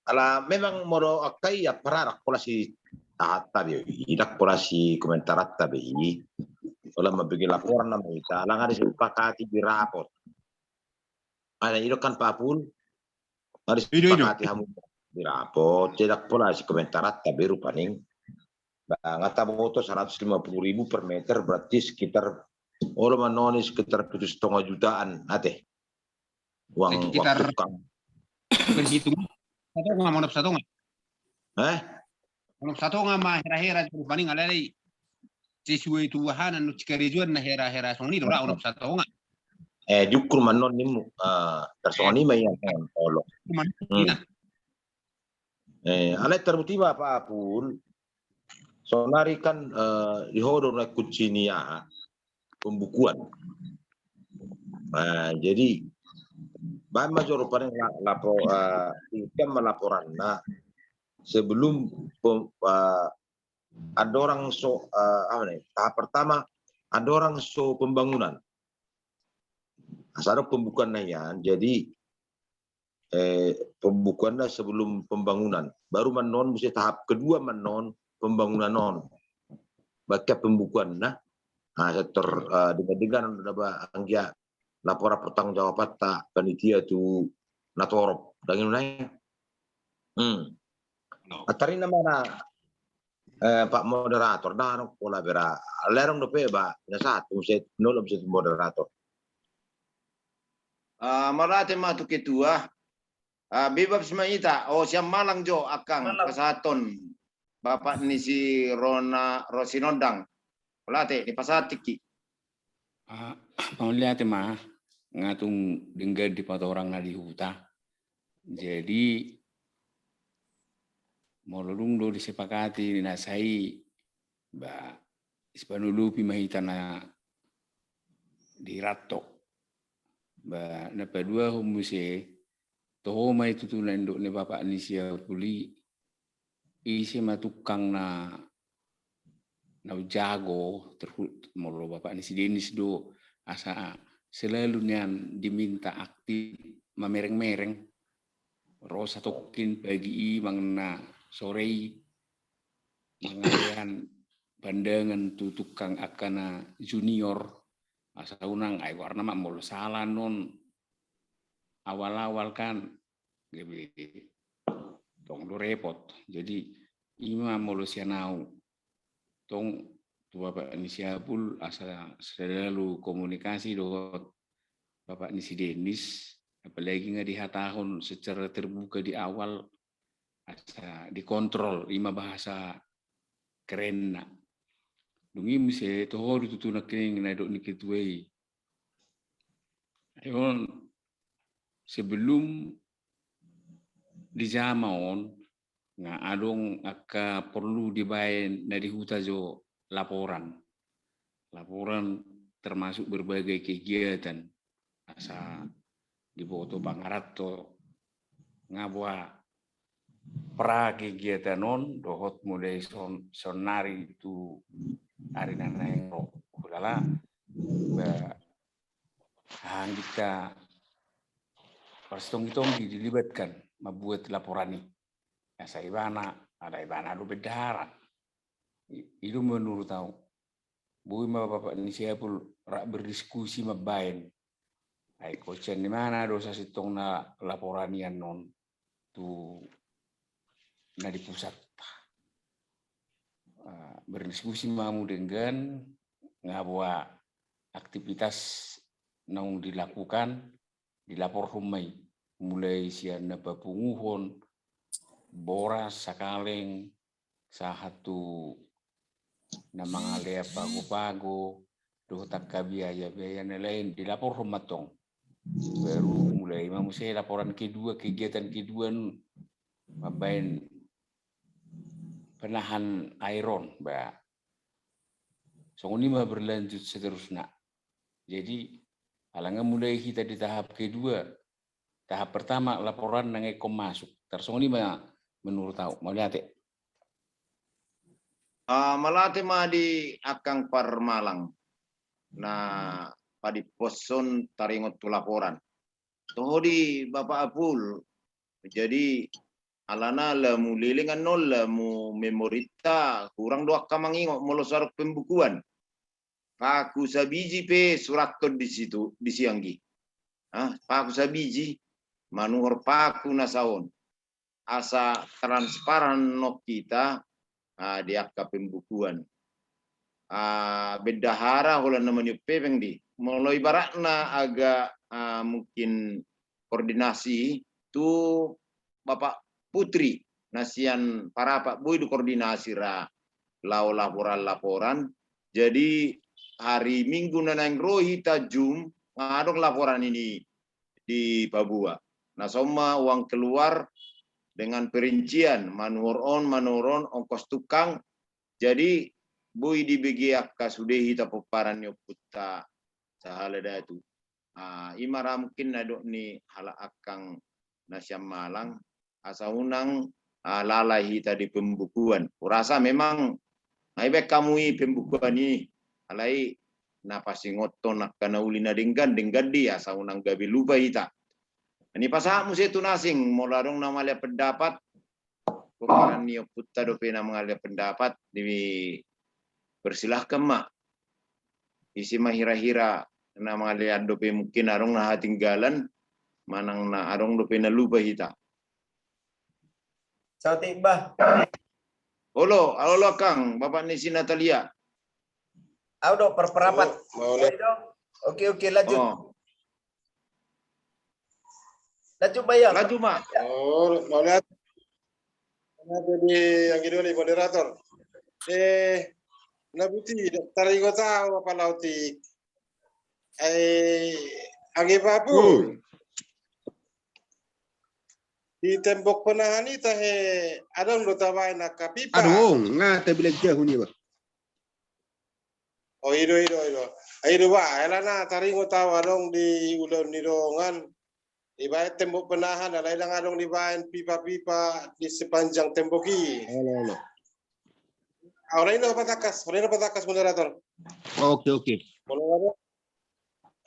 ala memang molo angka i, ia pararang pola si tahata be i, ndang pola si komentaranta be i. Pola mambege laporan nama hita, ala nga disepakati di rapot. Ada i do kan, Pak Apul? Nga disepakati hamu di rapot, jadi ndang pola si komentaranta be rupani. Ba nga taboto saratus lima puluh ribu per meter, berarti sekitar, olo ma annon i, sekitar pitu setengah jutaan ate. Uang, sekitar uang tungkang. Berhitung satonga, onom satonga. Eh? Onom satonga ma hera-hera, jadi paling alai sesuai tu aha na sikarejoan na hera-hera songon i do ra, onom satonga. Eh, diukur ma annon nimmu, ah, tarsongon i ma ia, olo. Cuman, hmm. Eh, alai tarboti ma, Pak Apul, saonari kan, eh, di ho do na ikut sini ya, pembukuan. Nah, jadi baen ma jo rupani la-, lapo-, eh, tingkian ma laporanna sebelum pem-, eh, andorang so, eh, apa nih, tahap pertama, andorang so pembangunan. Asa adong pembukuan na hian, jadi eh, pembukuanna sebelum pembangunan. Baru ma annon muse tahap kedua ma annon pembangunan on. Baca pembukuanna, nah, sektor, eh, dengan-dengan na ba anggia laporan pertanggungjawabanta panitia tu na torop. Dang i nunai. Hmm. Atarina mana, eh, Pak Moderator, dang pola bera. Lerong dope ba, na satu, muse, nol, muse moderator. Ah, mauliate ma tu ketua. Ah, bebas ma hita. Oh, sian Malang jo angkang pasahaton Bapak ni si Rona Rosinondang. Mauliate, dipasahat tingki. Ah, mauliate ma, nga tung denggan dipatorang na di huta. Jadi molo dung do disepakati na sai, ba, sipanutupi ma hita na di ranto. Ba, na paduahon muse, toho ma i tutu na nidok ni Bapak ni si Apul i, ise ma tungkang na, na jago, terhu-, molo Bapak ni si Denis do, asa selalu nian diminta aktif mamereng-mereng. Ro satongkin pagi i manang na sore i, mangalean pandangan tu tungkang angka na junior, asa unang, ai goarna ma molo sala annon awal-awal kan, gabe tong do repot. Jadi i ma molo sian au, tong tu Bapak ni si Apul asa selalu komunikasi dohot Bapak ni si Denis, apalagi nga dihatahon secara terbuka di awal, asa dikontrol, i ma bahasa kerenna. Dung i muse toho do tutu nangkining na nidok ni ketua i. Ai on, sebelum dijama on, nga adong angka porlu dibaen na di huta jo laporan. Laporan termasuk berbagai kegiatan. Asa diboto pangaranto, nga boha pra kegiatan on dohot mulai son-, sonari tu ari na naeng ro. Hulala ba, anggiat ta parsitonggi-tonggi dilibatkan mambuat laporan i. Asa ibana, ala ibana do bendahara. I-, i do menurut au. Boi ma Bapak ni si Apul rap berdiskusi mambaen. Ai kocen ni mana do sasintongna laporan i annon tu na di pusat. Ah, berdiskusi ma hamu denggan, nga boha aktivitas naung dilakukan, dilaporhon ma i. Mulai sian na papunguhon boras, sakaleng, sahat tu na mangalehon pago-pago, dohot angka biaya-biaya na lain, dilaporhon ma antong. Baru mulai ma muse laporan kedua, kegiatan kedua n-, mambaen penahan air on, ba. Songon i ma berlanjut seterusna. Jadi, ala nga mulai hita di tahap kedua, tahap pertama laporan na ingkon masuk. Tarsongon i ma menurut au. Mauliate. Ah, mauliate ma di angka parmalang na padipposhon taringot tu laporan. Toho di Bapak Apul, jadi alana lamu leleng annon, lamu memorinta hurang do angka mangingot molo so adong pembukuan. Paku sabiji pe surathon di situ, di sianggi. Ah, paku sabiji, manuhor paku na saon. Asa transparan non hita, ah, di angka pembukuan. Ah, bendahara holan na maniop hepeng di. Molo ibaratna agak, ah, mungkin koordinasi tu Bapak Putri, na sian Parapat boi do koordinasi ra lao laporan-laporan. Jadi hari Minggu na naeng ro hita jum, nga adong laporan ini dipaboa. Na saon ma uang keluar dengan perincian, manuhor on, manuhor on, ongkos tukang. Jadi boi dibege angka sude hita pomparan ni ompunta sahala datu. Ah, i ma ra mungkin na didok ni halak angka na sian Malang, asa unang, ah, lalai hita di pembukuan. Hurasa memang, nga dibaen hamu i pembukuan i, alai na pasingothon angka na uli na denggan, denggan di, asa unang gabe lupa hita. Nipasahat muse tu na asing, molo adong na mangalehon pendapat, pomparan ni ompunta dope na mangalehon pendapat, dipersilahkan ma. Ise ma hira-hira na mangalehon dope, mungkin adong na hatinggalan, manang na adong dope na lupa hita. Saotik, Bah. Olo, olo, Kang, bapak ni si Natalia. Au do, per-, Parapat. Olo, olo. Oke, oke, lanjut. Oh. Lanjut, Bah, ya. Lanjut, Mak. Oh, mauliate. Jadi, yang kedua ni moderator. Eh, na boti, taringot au apala otik. Eh, anggi papu. Oh. Di tembok penahan i tahe adong do tabaen angka pipa. Adong, nga tabilang jahun i, Bah. Oh, i do, i do, i do. I do, Bah, alana taringot au adong di ulaon ni dongan. Dibaen tembok penahan, alai ndang adong dibaen pipa-pipa di sepanjang tembok i. Olo, olo. Ah, olo, i do patangkas, olo, i do patangkas moderator. Oke, oke. Olo, olo.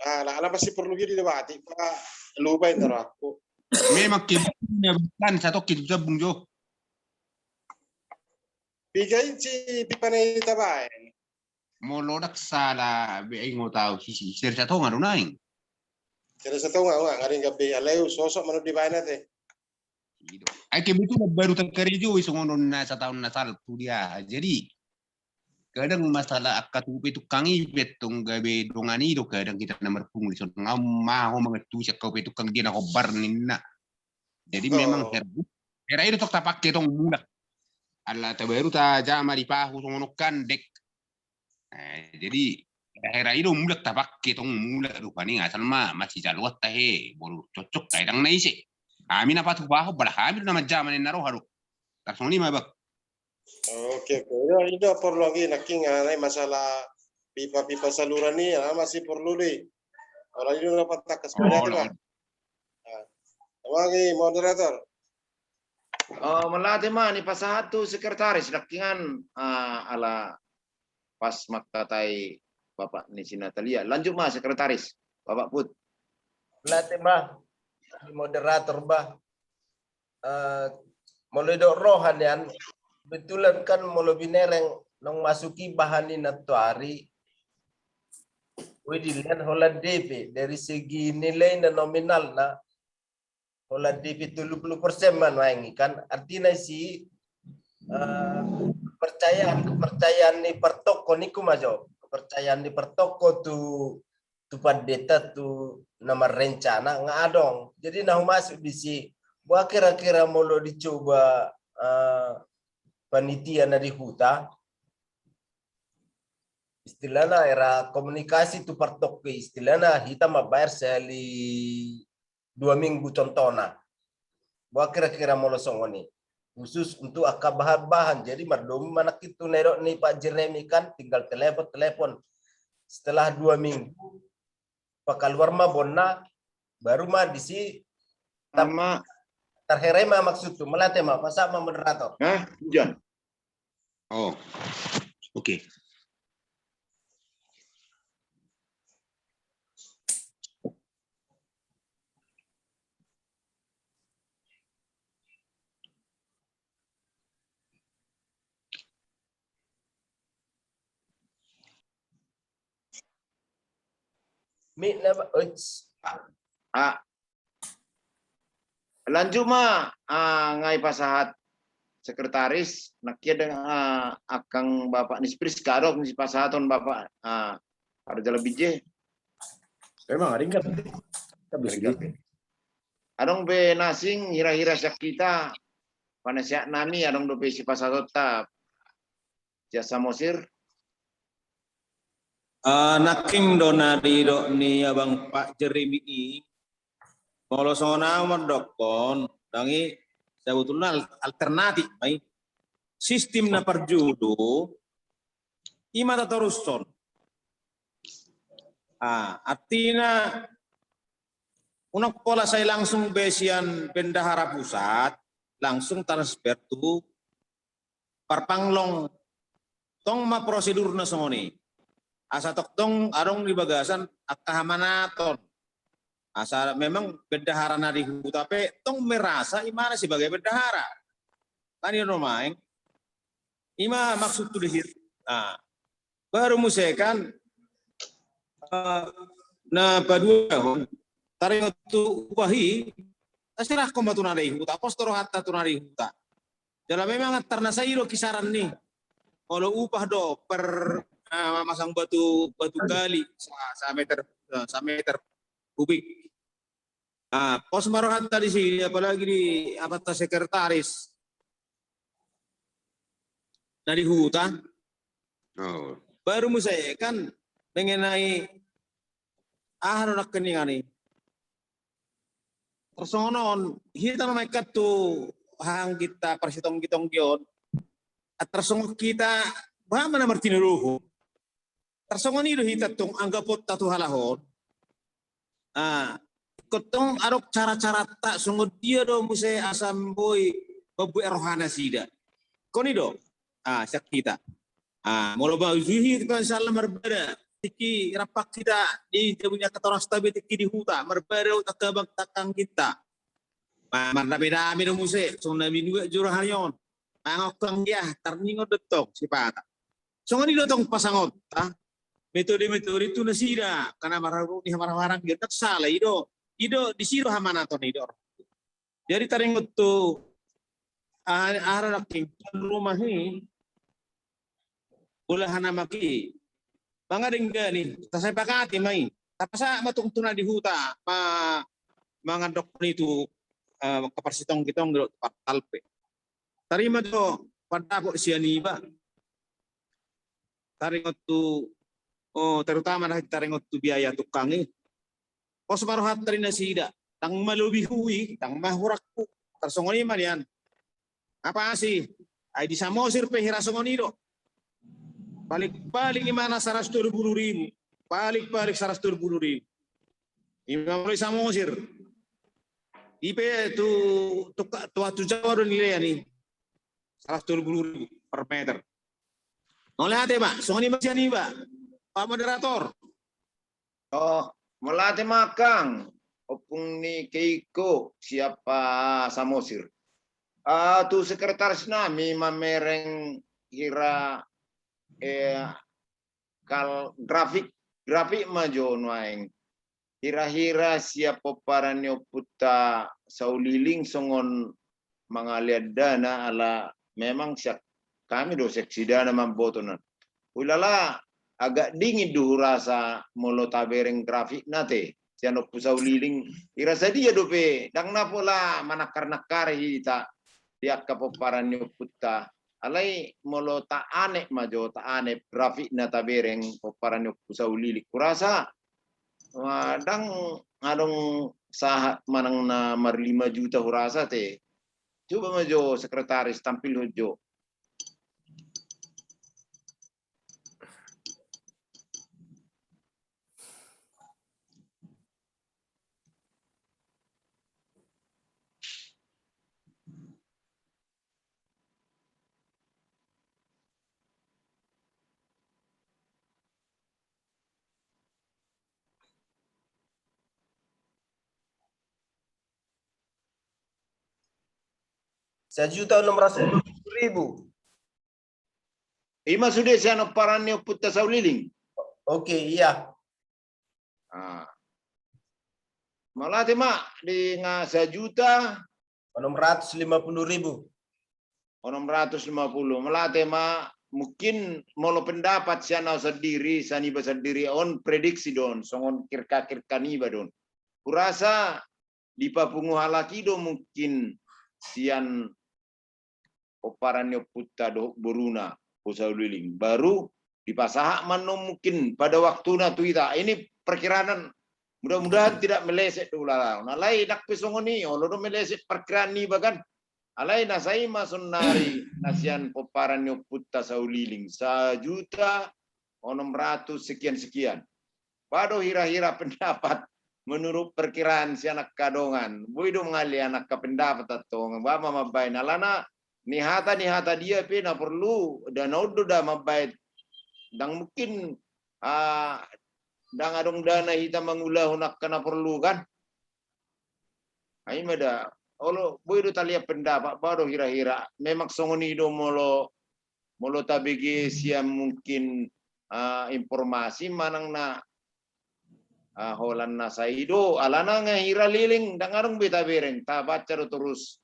Ah, ala, ala masih perlu jadi debati, Pak. Lupa itu aku. Memang kebutuhannya bukan satu kilo jabung jo. Piga inci pipa na tabaen? Molo ndang sala be, ingot au sisi, seri satonga do naeng. Seri satonga, nga, nga ringga be, alai sosok manu dibaen ate. I do. Ai kebetulan baru takarejoi songon on na sataon na salpu dia. Jadi kadang masalah angka tupe tukang i pe tong gabe dongan i do, kadang hita na marpungu dison. Nga maho mangantusi angka tupe tukang dia na hombar ninna. Jadi memang hera, hera i do tong tapake tong mulak. Ala tabaru tajama di pahu songon on kan dek. Eh, jadi hera i do mulak tapake tong mulak do paning asal ma masijaloan tahe molo cocok tahe ndang na ise. Hami na patupaho pala hami do na manjama ninna roha do. Tarsongon i ma, Bang. Oke, oke. I do, i do porlu anggi nangkin, ah, nai masalah pipa-pipa saluran i, ah, masih porlu di. Olo, i do na patangkas. Olo, olo. Wangi moderator. Oh, mauliate ma, nipasahat tu sekretaris, dangkingan, ah, ala pas mangkatai bapak ni si Natalia. Lanjut ma, sekretaris, Bapak Put. Mauliate ma, moderator ba. Eh, molo didok roha nian, kebetulan kan molo binereng naung masuk i bahan i nantoari, woi, dilean holan D P dari segi nilai na nominal na, holan D P tolu pulu persen ma nuaeng i kan, artina isi, eh, kepercayaan, kepercayaan ni partokko, ningku ma jo, kepercayaan ni partokko tu tu pandita, tu na marrencana nga adong. Jadi na humasuk disi, boha kira-kira molo dicoba, eh, panitia na di huta, istilahna era komunikasi tu partokko i, istilahna hita mambayar sehari dua minggu contohna. Boha kira-kira molo songon i. Khusus untuk angka bahan-bahan. Jadi mardomu ma nangkin tu na didok ni Pak Jeremy kan, tinggal telepon, telepon. Setelah dua minggu, pakaluar ma bonna, baru ma disi, tap-, ama. Tarhere ma maksudku, mauliate ma, pasahat ma moderator. Hah? Hujan? Oh, oke. Mik na, oits. Ah, lanjut ma, ah, nga dipasahat sekretaris, nangkin, ah, angkang bapak ni si Priska, adong sipasahaton bapak, ah, pada jalan bije. Emang ada ingat. Kita bisa. Adong pe na asing hira-hira sian hita, panasehat nami, adong dope sipasahatonta. Jasa Mosir. Ah, nangkin do na didok ni abang Pak Jeremy i, molo songon au mandokkon, dang i, sebetulna al-, alternatif ma i. Sistim na parjolo, i ma tatorushon. Ah, artina, unang pola sai langsung be sian bendahara pusat, langsung transfer tu parpanglong. Tong ma prosedurna songon i. Asa tongtong adong di bagasan angka hamanaton. Asa memang bendahara na di huta pe tong merasa imana sebagai bendahara. Kan i do nuaeng. I ma maksudku di hita. Nah, baru muse kan, eh, na paduahon, taringot tu upah i, taserahkon ma tu na di huta, pos do rohanta tu na di huta. Jala memang antar na sai do kisaran ni. Molo upah do per, eh, masang batu, batu kali, sa, sa meter, eh, sa meter kubik. Ah, pos ma rohanta di sini, apalagi di apa ta sekretaris na di huta. Oh. Baru muse kan mengenai aha do nangkiningan i. Tarsongon on, hita ma mangkat tu hahang hita parsitonggi-tonggi on. Tarsongon hita, boha ma na martinodohon. Tarsongon i do hita tong anggaponta tu halak on. Ah, ingkon tong adong cara-caranta songon dia do muse asa boi mambuat roha nasida. Ingkon i do. Ah, sian hita. Ah, molo ba uju hita misalna marbada, tingki rampak hita di jabu ni angka torasta be tingki di huta, marbada uta kabang takang hita. Ma-, mardame-dame do muse, songon na minuak juru harion. Mangokkang dia, tarningot do tong, sipata. Songon i do tong pasangonta, metode-metode tu nasida, karena marharu ni marhaharang dia, tak salah i do. I do, disi do hamanaton i do. Jadi taringot tu, ah, aha do nangkin, tuan rumah i, bolahan amak i, mangadenggan i, tasepakati ma i, tapasahat ma tong tu na di huta, ma-, mangandokkon i tu, eh, angka parsitonggi-tonggi dohot partalpe. Tarima do pandapot sian iba. Taringot tu, oh, terutama taringot tu biaya tukang i. Pos ma rohanta di nasida, ndang malobi hu i, ndang mahurang hu, tarsongon i ma nian. Apa asi, ai di Samosir pe hira songon i do. Paling-paling imana saratus tolu pulu ribu, paling-paling saratus tolu pulu ribu. Ima molo di Samosir. I pe tu, tu, tu, tu Jawa do nilean i. Saratus tolu pulu ribu per meter. Mauliate ma, songon i ma sian i ma. Pak moderator. Oh, mauliate ma Kang. Ompung ni Keiko sian Samosir. Ah, tu sekretaris nami mamereng hira, eh, kal grafik, grafik ma jo nuaeng. Hira-hira sian pomparan ni ompunta Sauliling songon mangalean dana ala memang sian hami do seksi dana mamboto na. Ulala, agak dingin do hurasa molo tabereng grafik na te sian Ompu Sauliling. Ira sadia dope, ndang na pola manangkar-nangkar hita di angka pomparan ni ompunta. Alai molo taanek ma jo, taanek grafik na tabereng pomparan ni Ompu Sauliling. Hurasa, ah, ndang adong sahat manang na marlima juta hurasa te. Coba ma jo sekretaris tampilhon jo. Sajuta onom ratus lima pulu ribu. Ima sude sian pomparan ni ompunta Sauliling. Oke, iya. Ah. Mauliate ma, di nga sajuta onom ratus lima pulu ribu. Onom ratus lima pulu. Mauliate ma, mungkin molo pendapat sian au sandiri, sian iba sandiri on prediksi do on, songon kirka-kirka niba do on. Hurasa dipapungu halak i do mungkin sian pomparan ni ompunta dohot boruna, Ompu Sauliling. Baru dipasahat ma annon mungkin pada waktuna tu hita. Ini perkiraan, mudah-mudahan tidak meleset do ulala. Alai ndang pe songon i, olo do meleset perkiraan niba kan. Alai na sai ma saonari na sian pomparan ni ompunta Sauliling. Sajuta onom ratus sekian-sekian. Ba do hira-hira pendapat menurut perkiraan sian angka dongan. Boi do mangalean angka pendapat antong. Ba ma mambaen alana ni hata, ni hata dia pe na porlu, dana on do da mambaen. Ndang mungkin, ah, ndang adong dana hita mangulahon angka na porlu kan. Ai ma da, olo, boi do talean pendapat, ba do hira-hira. Memang songon i do molo, molo tabege sian mungkin, ah, informasi manang na, ah, holan na sai do, alana nga hira leleng, ndang adong be tabereng, tabaca do torus,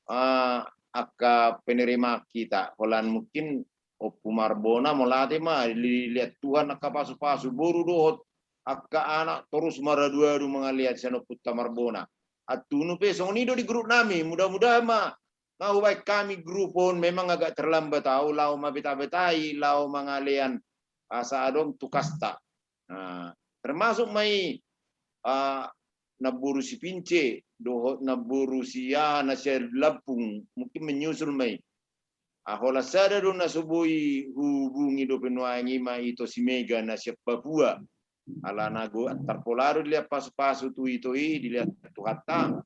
ah, angka penerimaan hita, holan mungkin Ompu Marbona, mauliate ma, dilehon Tuhan angka pasu-pasu, boru dohot angka anak torus maradu-adu mangalean sian Ompunta Marbona. Antunu pe songon i do di grup nami, mudah-mudahan ma, nga hubaen hami grup on, memang agak terlambat au, laho mabeta-betai, laho mangalean asa adong tukasta. Nah, termasuk ma i, ah, namboru si Pince, dohot namboru si aha na sian Lampung, mungkin menyusul ma i. Ah, holan sada do na so boi huhubungi dope nuaeng i ma ito si Mega na sian Papua. Alana go antar pola do dilehon pasu-pasu tu ito i, dilehon Tuhanta.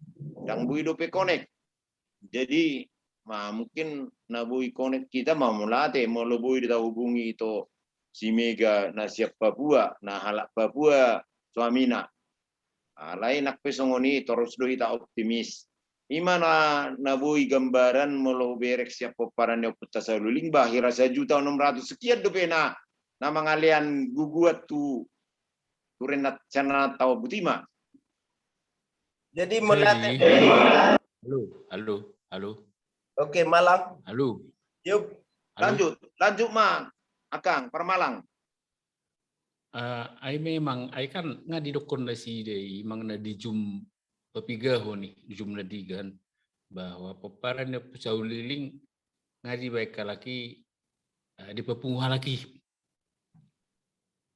Ndang boi dope konek. Jadi, ma, mungkin na boi konek hita ma mauliate, molo boi do tahubungi ito si Mega na sian Papua, na halak Papua suamina. Alai nang pe songon i torus do hita optimis. I ma na, na boi gambaran molo huberek sian pomparan ni Ompunta Sauliling ba hira sajuta onom ratus sekian dope na, na mangalean guguan tu Turen na sian na tau buti ma. Jadi melihat. Halo, halo, halo. Oke, Malang. Halo. Yup. Lanjut, lanjut ma, Akang, Parmalang. Eh, ai memang, ai kan nga didokkon nasida i, manang na di jum papigahon i, di jum na digan, bahwa pomparan ni Ompu Sauliling nga dibaen halak i, eh, dipapungu halak i.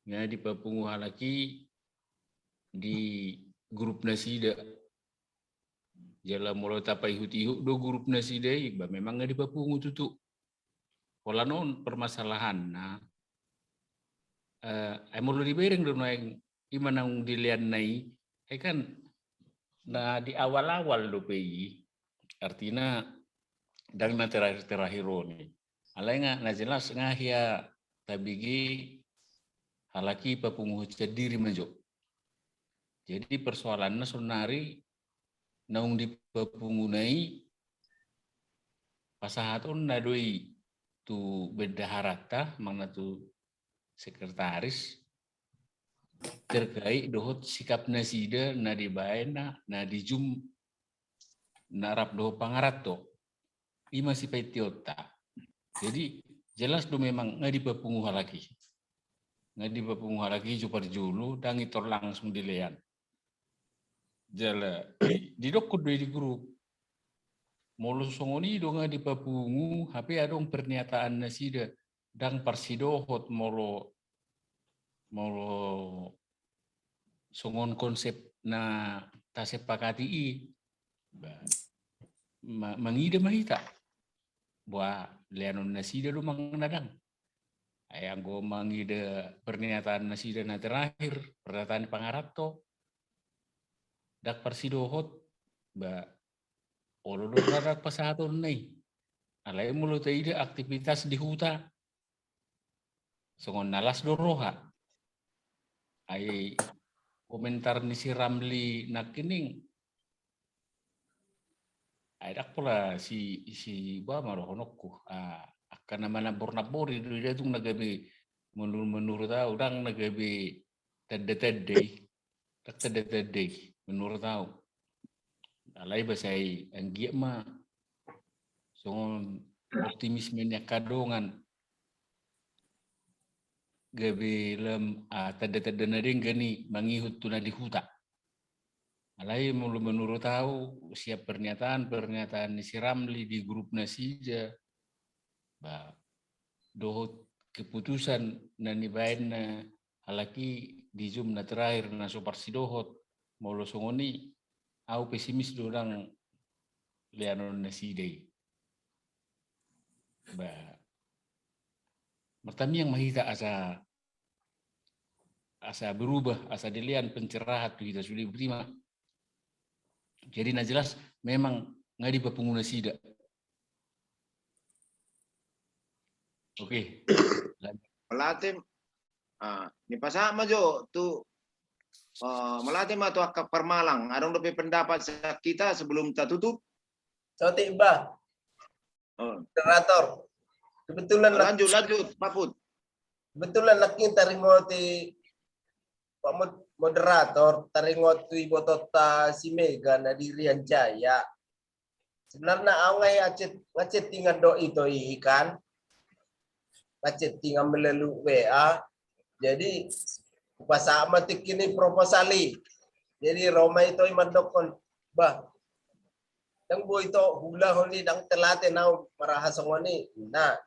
Nga dipapungu halak i di grup nasida. Jala molo tapaihut-ihut do grup nasida i, ba memang nga dipapungu tutu. Holan on permasalahanna, eh, ai molo dibereng do nuaeng i ma naung dileanna i, ai kan Na di awal-awal dope i, artina ndang na terakhir-terakhir on i. Alai nga na jelas nga hea tabege halak i papunguhon sandiri ma jo. Jadi persoalanna sonari naung dipapunguna i pasahatonna do i tu bendaharanta manang tu sekretaris terkait dohot sikap nasida na dibaen na di Zoom na rap dohot pangaranto. I ma sipaintionta. Jadi jelas do memang nga dipapungu halak i. Nga dipapungu halak i jo parjolo, ndang i tor langsung dilean. Jala didokkon do i di grup. Molo songon i do nga dipapungu, hape adong pernyataan nasida ndang parsidohot molo molo songon konsep na tasepakati i, mangida ma hita. Boa leanon nasida do manang na ndang. Ai anggo mangida pernyataan nasida na terakhir, pernyataan pangaranto, ndang parsidohot, ba olo do ndang pasahatonna i. Alai molo taida aktivitas di huta, songon na las do roha. Ai komentar ni si Ramli nangkining, ai ndang pola si, si ba ma dohononku, angka na manambor-nambori do i, tung na gabe menurut, menurut au ndang na gabe tanda-tanda i. Tanda-tanda i menurut au. Alai ba sai anggiat ma songon optimisme ni angka dongan gabe lam, ah, tanda-tanda na denggan i mangihut tu na di huta. Alai molo menurut au sian pernyataan, pernyataan ni si Ramli di grup nasida, ba dohot keputusan na nibaenna halak i di Zoom na terakhir na so parsidohot, molo songon i au pesimis do ndang leanon nasida i. Ba martamiang ma hita asa, asa berubah, asa dilean pencerahan tu hita sude, berarti ma. Jadi na jelas memang nga dipapungu nasida. Oke. Mauliate, ah, ni pasahat ma jo tu, ah, mauliate ma tu angka parmalang. Adong dope pendapat sian hita sebelum tatutup? Saotik, Bah. Oh. Moderator. Kebetulan, oh, lanjut, lanjut, Pak Put. Kebetulan nangkin taringot i, Pak Mod-, Moderator, taringot tu ibotonta si Mega na di Irian Jaya. Sebenarna au nga i acet-, nga chattingan dohot ito i kan. Nga chattingan melalui W A. Jadi hupasahat ma tingki ni proposal i. Jadi ro ma ito i mandokkon, "Bah, ndang boi ito huulahon i, ndang tela ate naung marhaha songon i." Nah,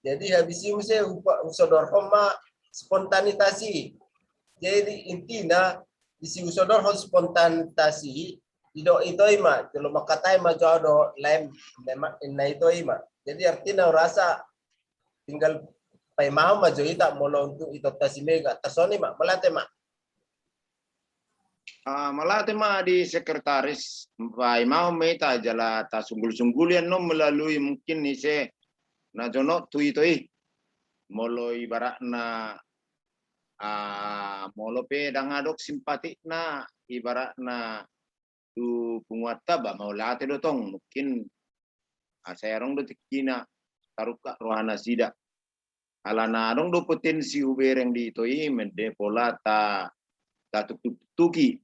jadi habis i muse hupa-, husodorhon ma spontanitas i. Jadi intina di si husodorhon spontanitas i, didok ito i ma, jolo mangkatai ma jo au dohot laem, laem, inna ito i ma. Jadi artina hurasa tinggal paimahon ma jo hita molo untuk itonta si Mega. Tarsongon i ma, mauliate ma. Ah, mauliate ma di sekretaris, paimahon ma hita jala tasunggul-sungguli annon melalui mungkin ise na jonok tu ito i. Molo ibaratna, ah, molo pe ndang adong simpatikna ibaratna tu punguanta, ba mauliate do tong, mungkin, ah, sai adong do tingkina tarungkap rohanasida. Alana adong do potensi hubereng di ito i, mende pola ta, tatuktuk-tuktuki.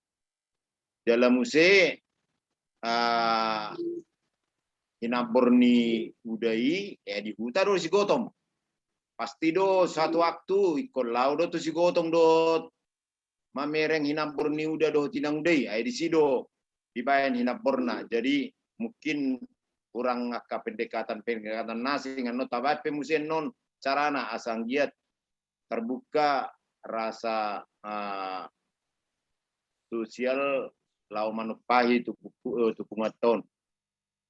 Jala muse, ah, hinambor ni uda i, eh, di huta do si gotong. Pasti do satu waktu ingkon laho do tu si gotong dohot mamereng hinambor ni uda dohot inang uda i, ai disi do dibaen hinamborna. Jadi mungkin hurang angka pendekatan-pendekatan na asing, annon tabaen pe muse annon carana asa anggiat terbuka rasa, ah, sosial laho manumpahi tu pu-, eh, tu punguanta on.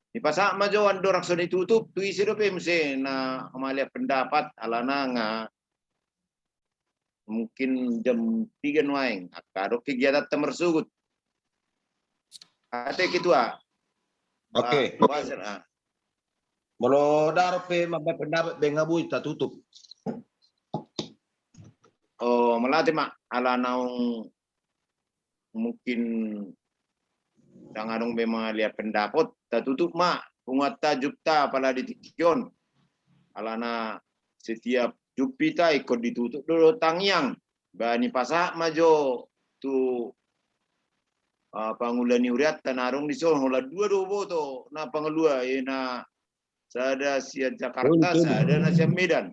Dipasahat ma jo andorang so ditutup, tu ise dope muse na mauliate pendapat, alana nga mungkin jam tiga nuaeng, angka adong kegiatanta marsogot. Ate ketua. Oke. Ah, wajar, ah. Molo daro pe mambaen pendapat, baen nga boi tatutup. Oh, mauliate ma, ala naung mungkin ndang adong be mangaliat pendapat, tatutup ma punguanta, jumpa pala di tingki on. Alana setiap jumpa hita ingkon ditutup do tangiang. Ba nipasahat ma jo tu, ah, pangula ni hurianta na adong dison, holan dua do huboto na pangalua, eh, na sada sian Jakarta, sada na sian Medan.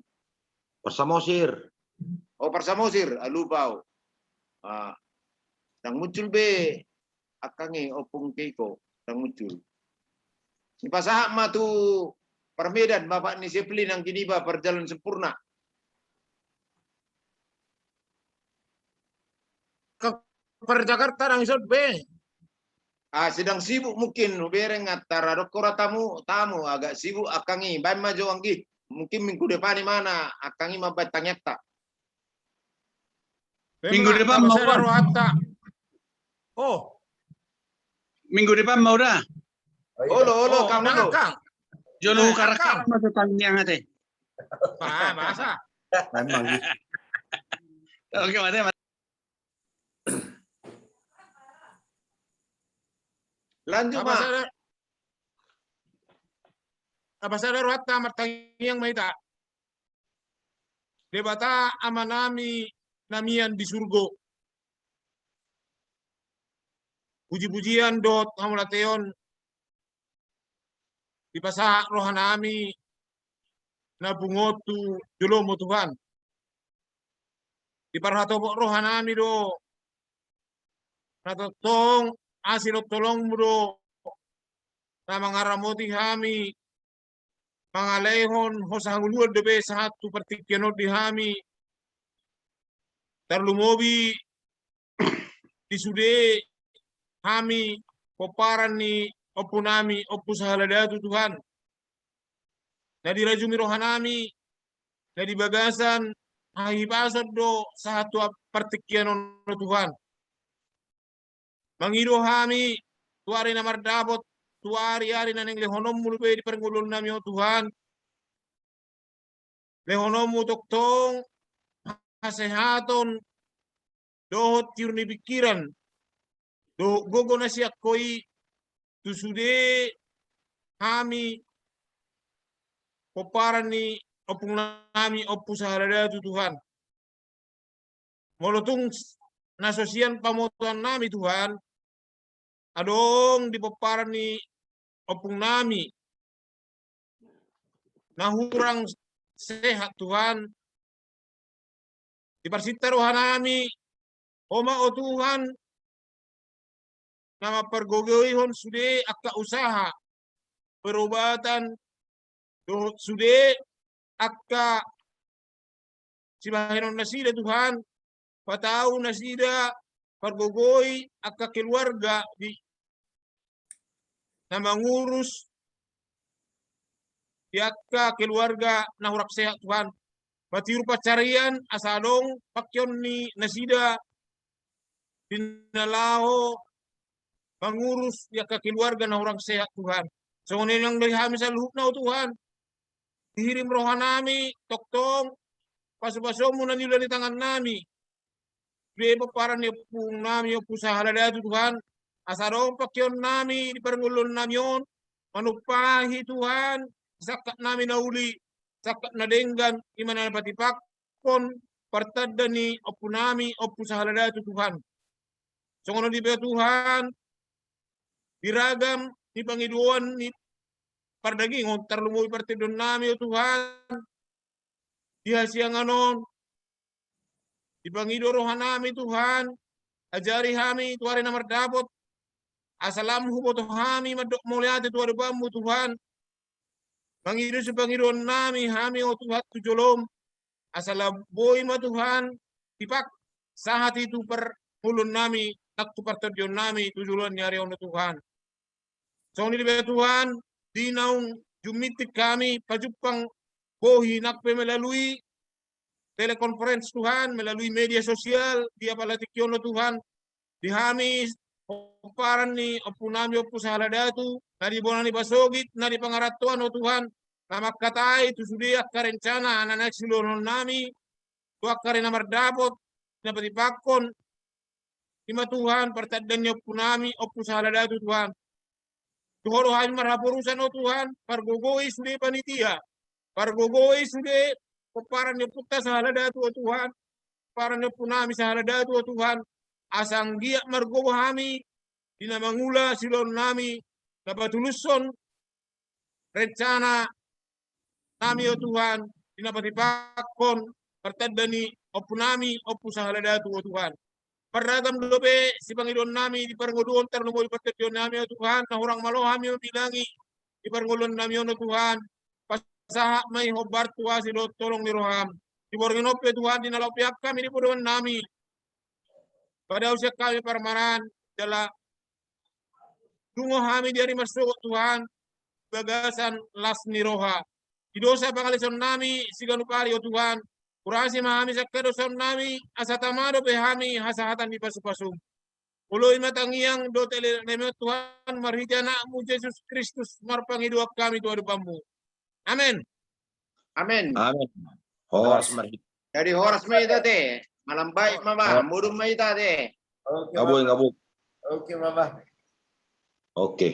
Parsamosir. Oh, Parsamosir, ah, lupa au. Ah, ndang muncul be angka i, Ompung Keiko, ndang muncul. Nipasahat ma tu Parmedan, bapak ni Seplin, anggi niba, parjalanan sempurna. Ke, par Jakarta ndang dison be. Ah, sedang sibuk mungkin, hubereng antara dokora tamu, tamu agak sibuk angka i, baen ma jo anggi. Mungkin minggu depan i ma na angka i mambaen tangiangta. Minggu depan ma ura. Oh. Minggu depan ma ura. Olo, olo, oh, kang, olo. Kang. Jolo, eh, karakara ma tu tangiang ate. Ah, masa? Memang. Oke, mate, mate. Lanjut, apa ma. Sada, apa sada rohanta martangiang ma hita. Debata Amanami na mian di surgo. Puji-pujian dohot hamauliateon dipasahat rohanami na pungu on tu joloM, o Tuhan. Diparhatopot rohanami do na tongtong asi dohot holongMu do na mangaramoti hami, mangaleihon Ho sahangoluan dope sahat tu partingkian on di hami. Tarlumobi di sude hami pomparan ni ompunami Ompu Sahala Datu, Tuhan. Na dirajumi rohanami, na di bagasan hahipason do sahat tu partingkian on, Tuhan. Mangido hami tu ari na mardapot, tu ari-ari na naeng lehononMu dope di parngoluonnami on, Tuhan. LehononMu tongtong hasehaton dohot tiur ni pingkiran dohot gogo na sian Ho i tu sude hami pomparan ni ompungnami Ompu Sahala Datu, Tuhan. Molo tung na so sian pamotoannami, Tuhan, adong di pomparan ni ompungnami na hurang sehat, Tuhan, diparsinta rohanami, Ho ma, o Tuhan, na mampargogoihon sude angka usaha perobatan dohot sude angka sibahenonnasida, Tuhan, patau nasida pargogoi angka keluarga di, na mangurus di angka keluarga na hurang sehat, Tuhan. Patiur pansarian asa adong pangkeon ni nasida di na laho mangurus di angka keluarga na hurang sehat, Tuhan. Songon i nang dari hami saluhutna, o Tuhan. Dihirim rohanami tongtong pasu-pasuonMu na niula ni tangannami. Be pomparan ni ompungnami Ompu Sahala Datu, Tuhan. Asa adong pangkeonnami di parngoluonnami on, manumpahi, Tuhan, sangkapnami na uli, sangkap na denggan, i ma na patipakkon partanda ni ompunami Ompu Sahala Datu, Tuhan. Songon on dope, Tuhan, di ragam ni pangidoan ni pardagingon, tarlumobi partenduonnami, o Tuhan, di hasiangan on, dipangido rohanami, Tuhan, ajari hami tu ari na mardapot, asa lam huboto hami mandok mauliate tu adopanMu, Tuhan. Mangido sipangidoannami hami, o Tuhan, tu joloM, asa lam boi ma, Tuhan, tipak sahat i tu parngoluonnami, nang tu partondionnami tu joloan ni ari on, o Tuhan. Songon i dope, Tuhan, di naung juminting hami pajumpang bohi nang pe melalui telekonferens, Tuhan, melalui media sosial di apala tingki on, o Tuhan, di hami pomparan ni ompunami Ompu Sahala Datu, na di bona ni pasogit, na di pangarantoan, o Tuhan, na mangkatai tu sude angka rencana na naeng siulahononnami, tu angka ari na mardapot, na patipakkon, i ma Tuhan, partanda ni ompunami Ompu Sahala Datu, Tuhan. Tu Ho do hami marhaporusan, o Tuhan, pargogoi sude panitia, pargogoi sude pomparan ni ompunta Sahala Datu, o Tuhan, pomparan ni ompunami Sahala Datu, o Tuhan, asa anggiat margogo hami di na mangula siulahononnami, na patulushon rencana nami, o Tuhan, di na patipakkon partanda ni ompunami Ompu Sahala Datu, o Tuhan. Parragam dope sipangidoannami di parngoluon, tarlumobi partondionnami, o Tuhan, na hurang malo hami mambilangi di parngoluonnami on, o Tuhan. Pasahat ma i hombar tu asi dohot holong ni roham. Di borngin on pe, Tuhan, di na laho pe hami di podahonnami, padaosian hami parmahan, jala dungo hami di ari marsogot, Tuhan, bagasan las ni roha. Di dosa pangalaosionnami siganup ari, o Tuhan, urasi ma hami sian hadosaonnami, asa tama dope hami hasahatan ni pasupasum. Oloi ma tangiang dohot elek nami on, Tuhan, marhite Anakmu Jesus Kristus marpangidoan hami tu adopanmu. Amen. Amen. Amen. Horas. Horas ma hita, te. Malambai ma, bah. Horas. Modom ma hita, te. Oke, Ngabuk, Baba. Ngabuk. Oke, Baba. Oke.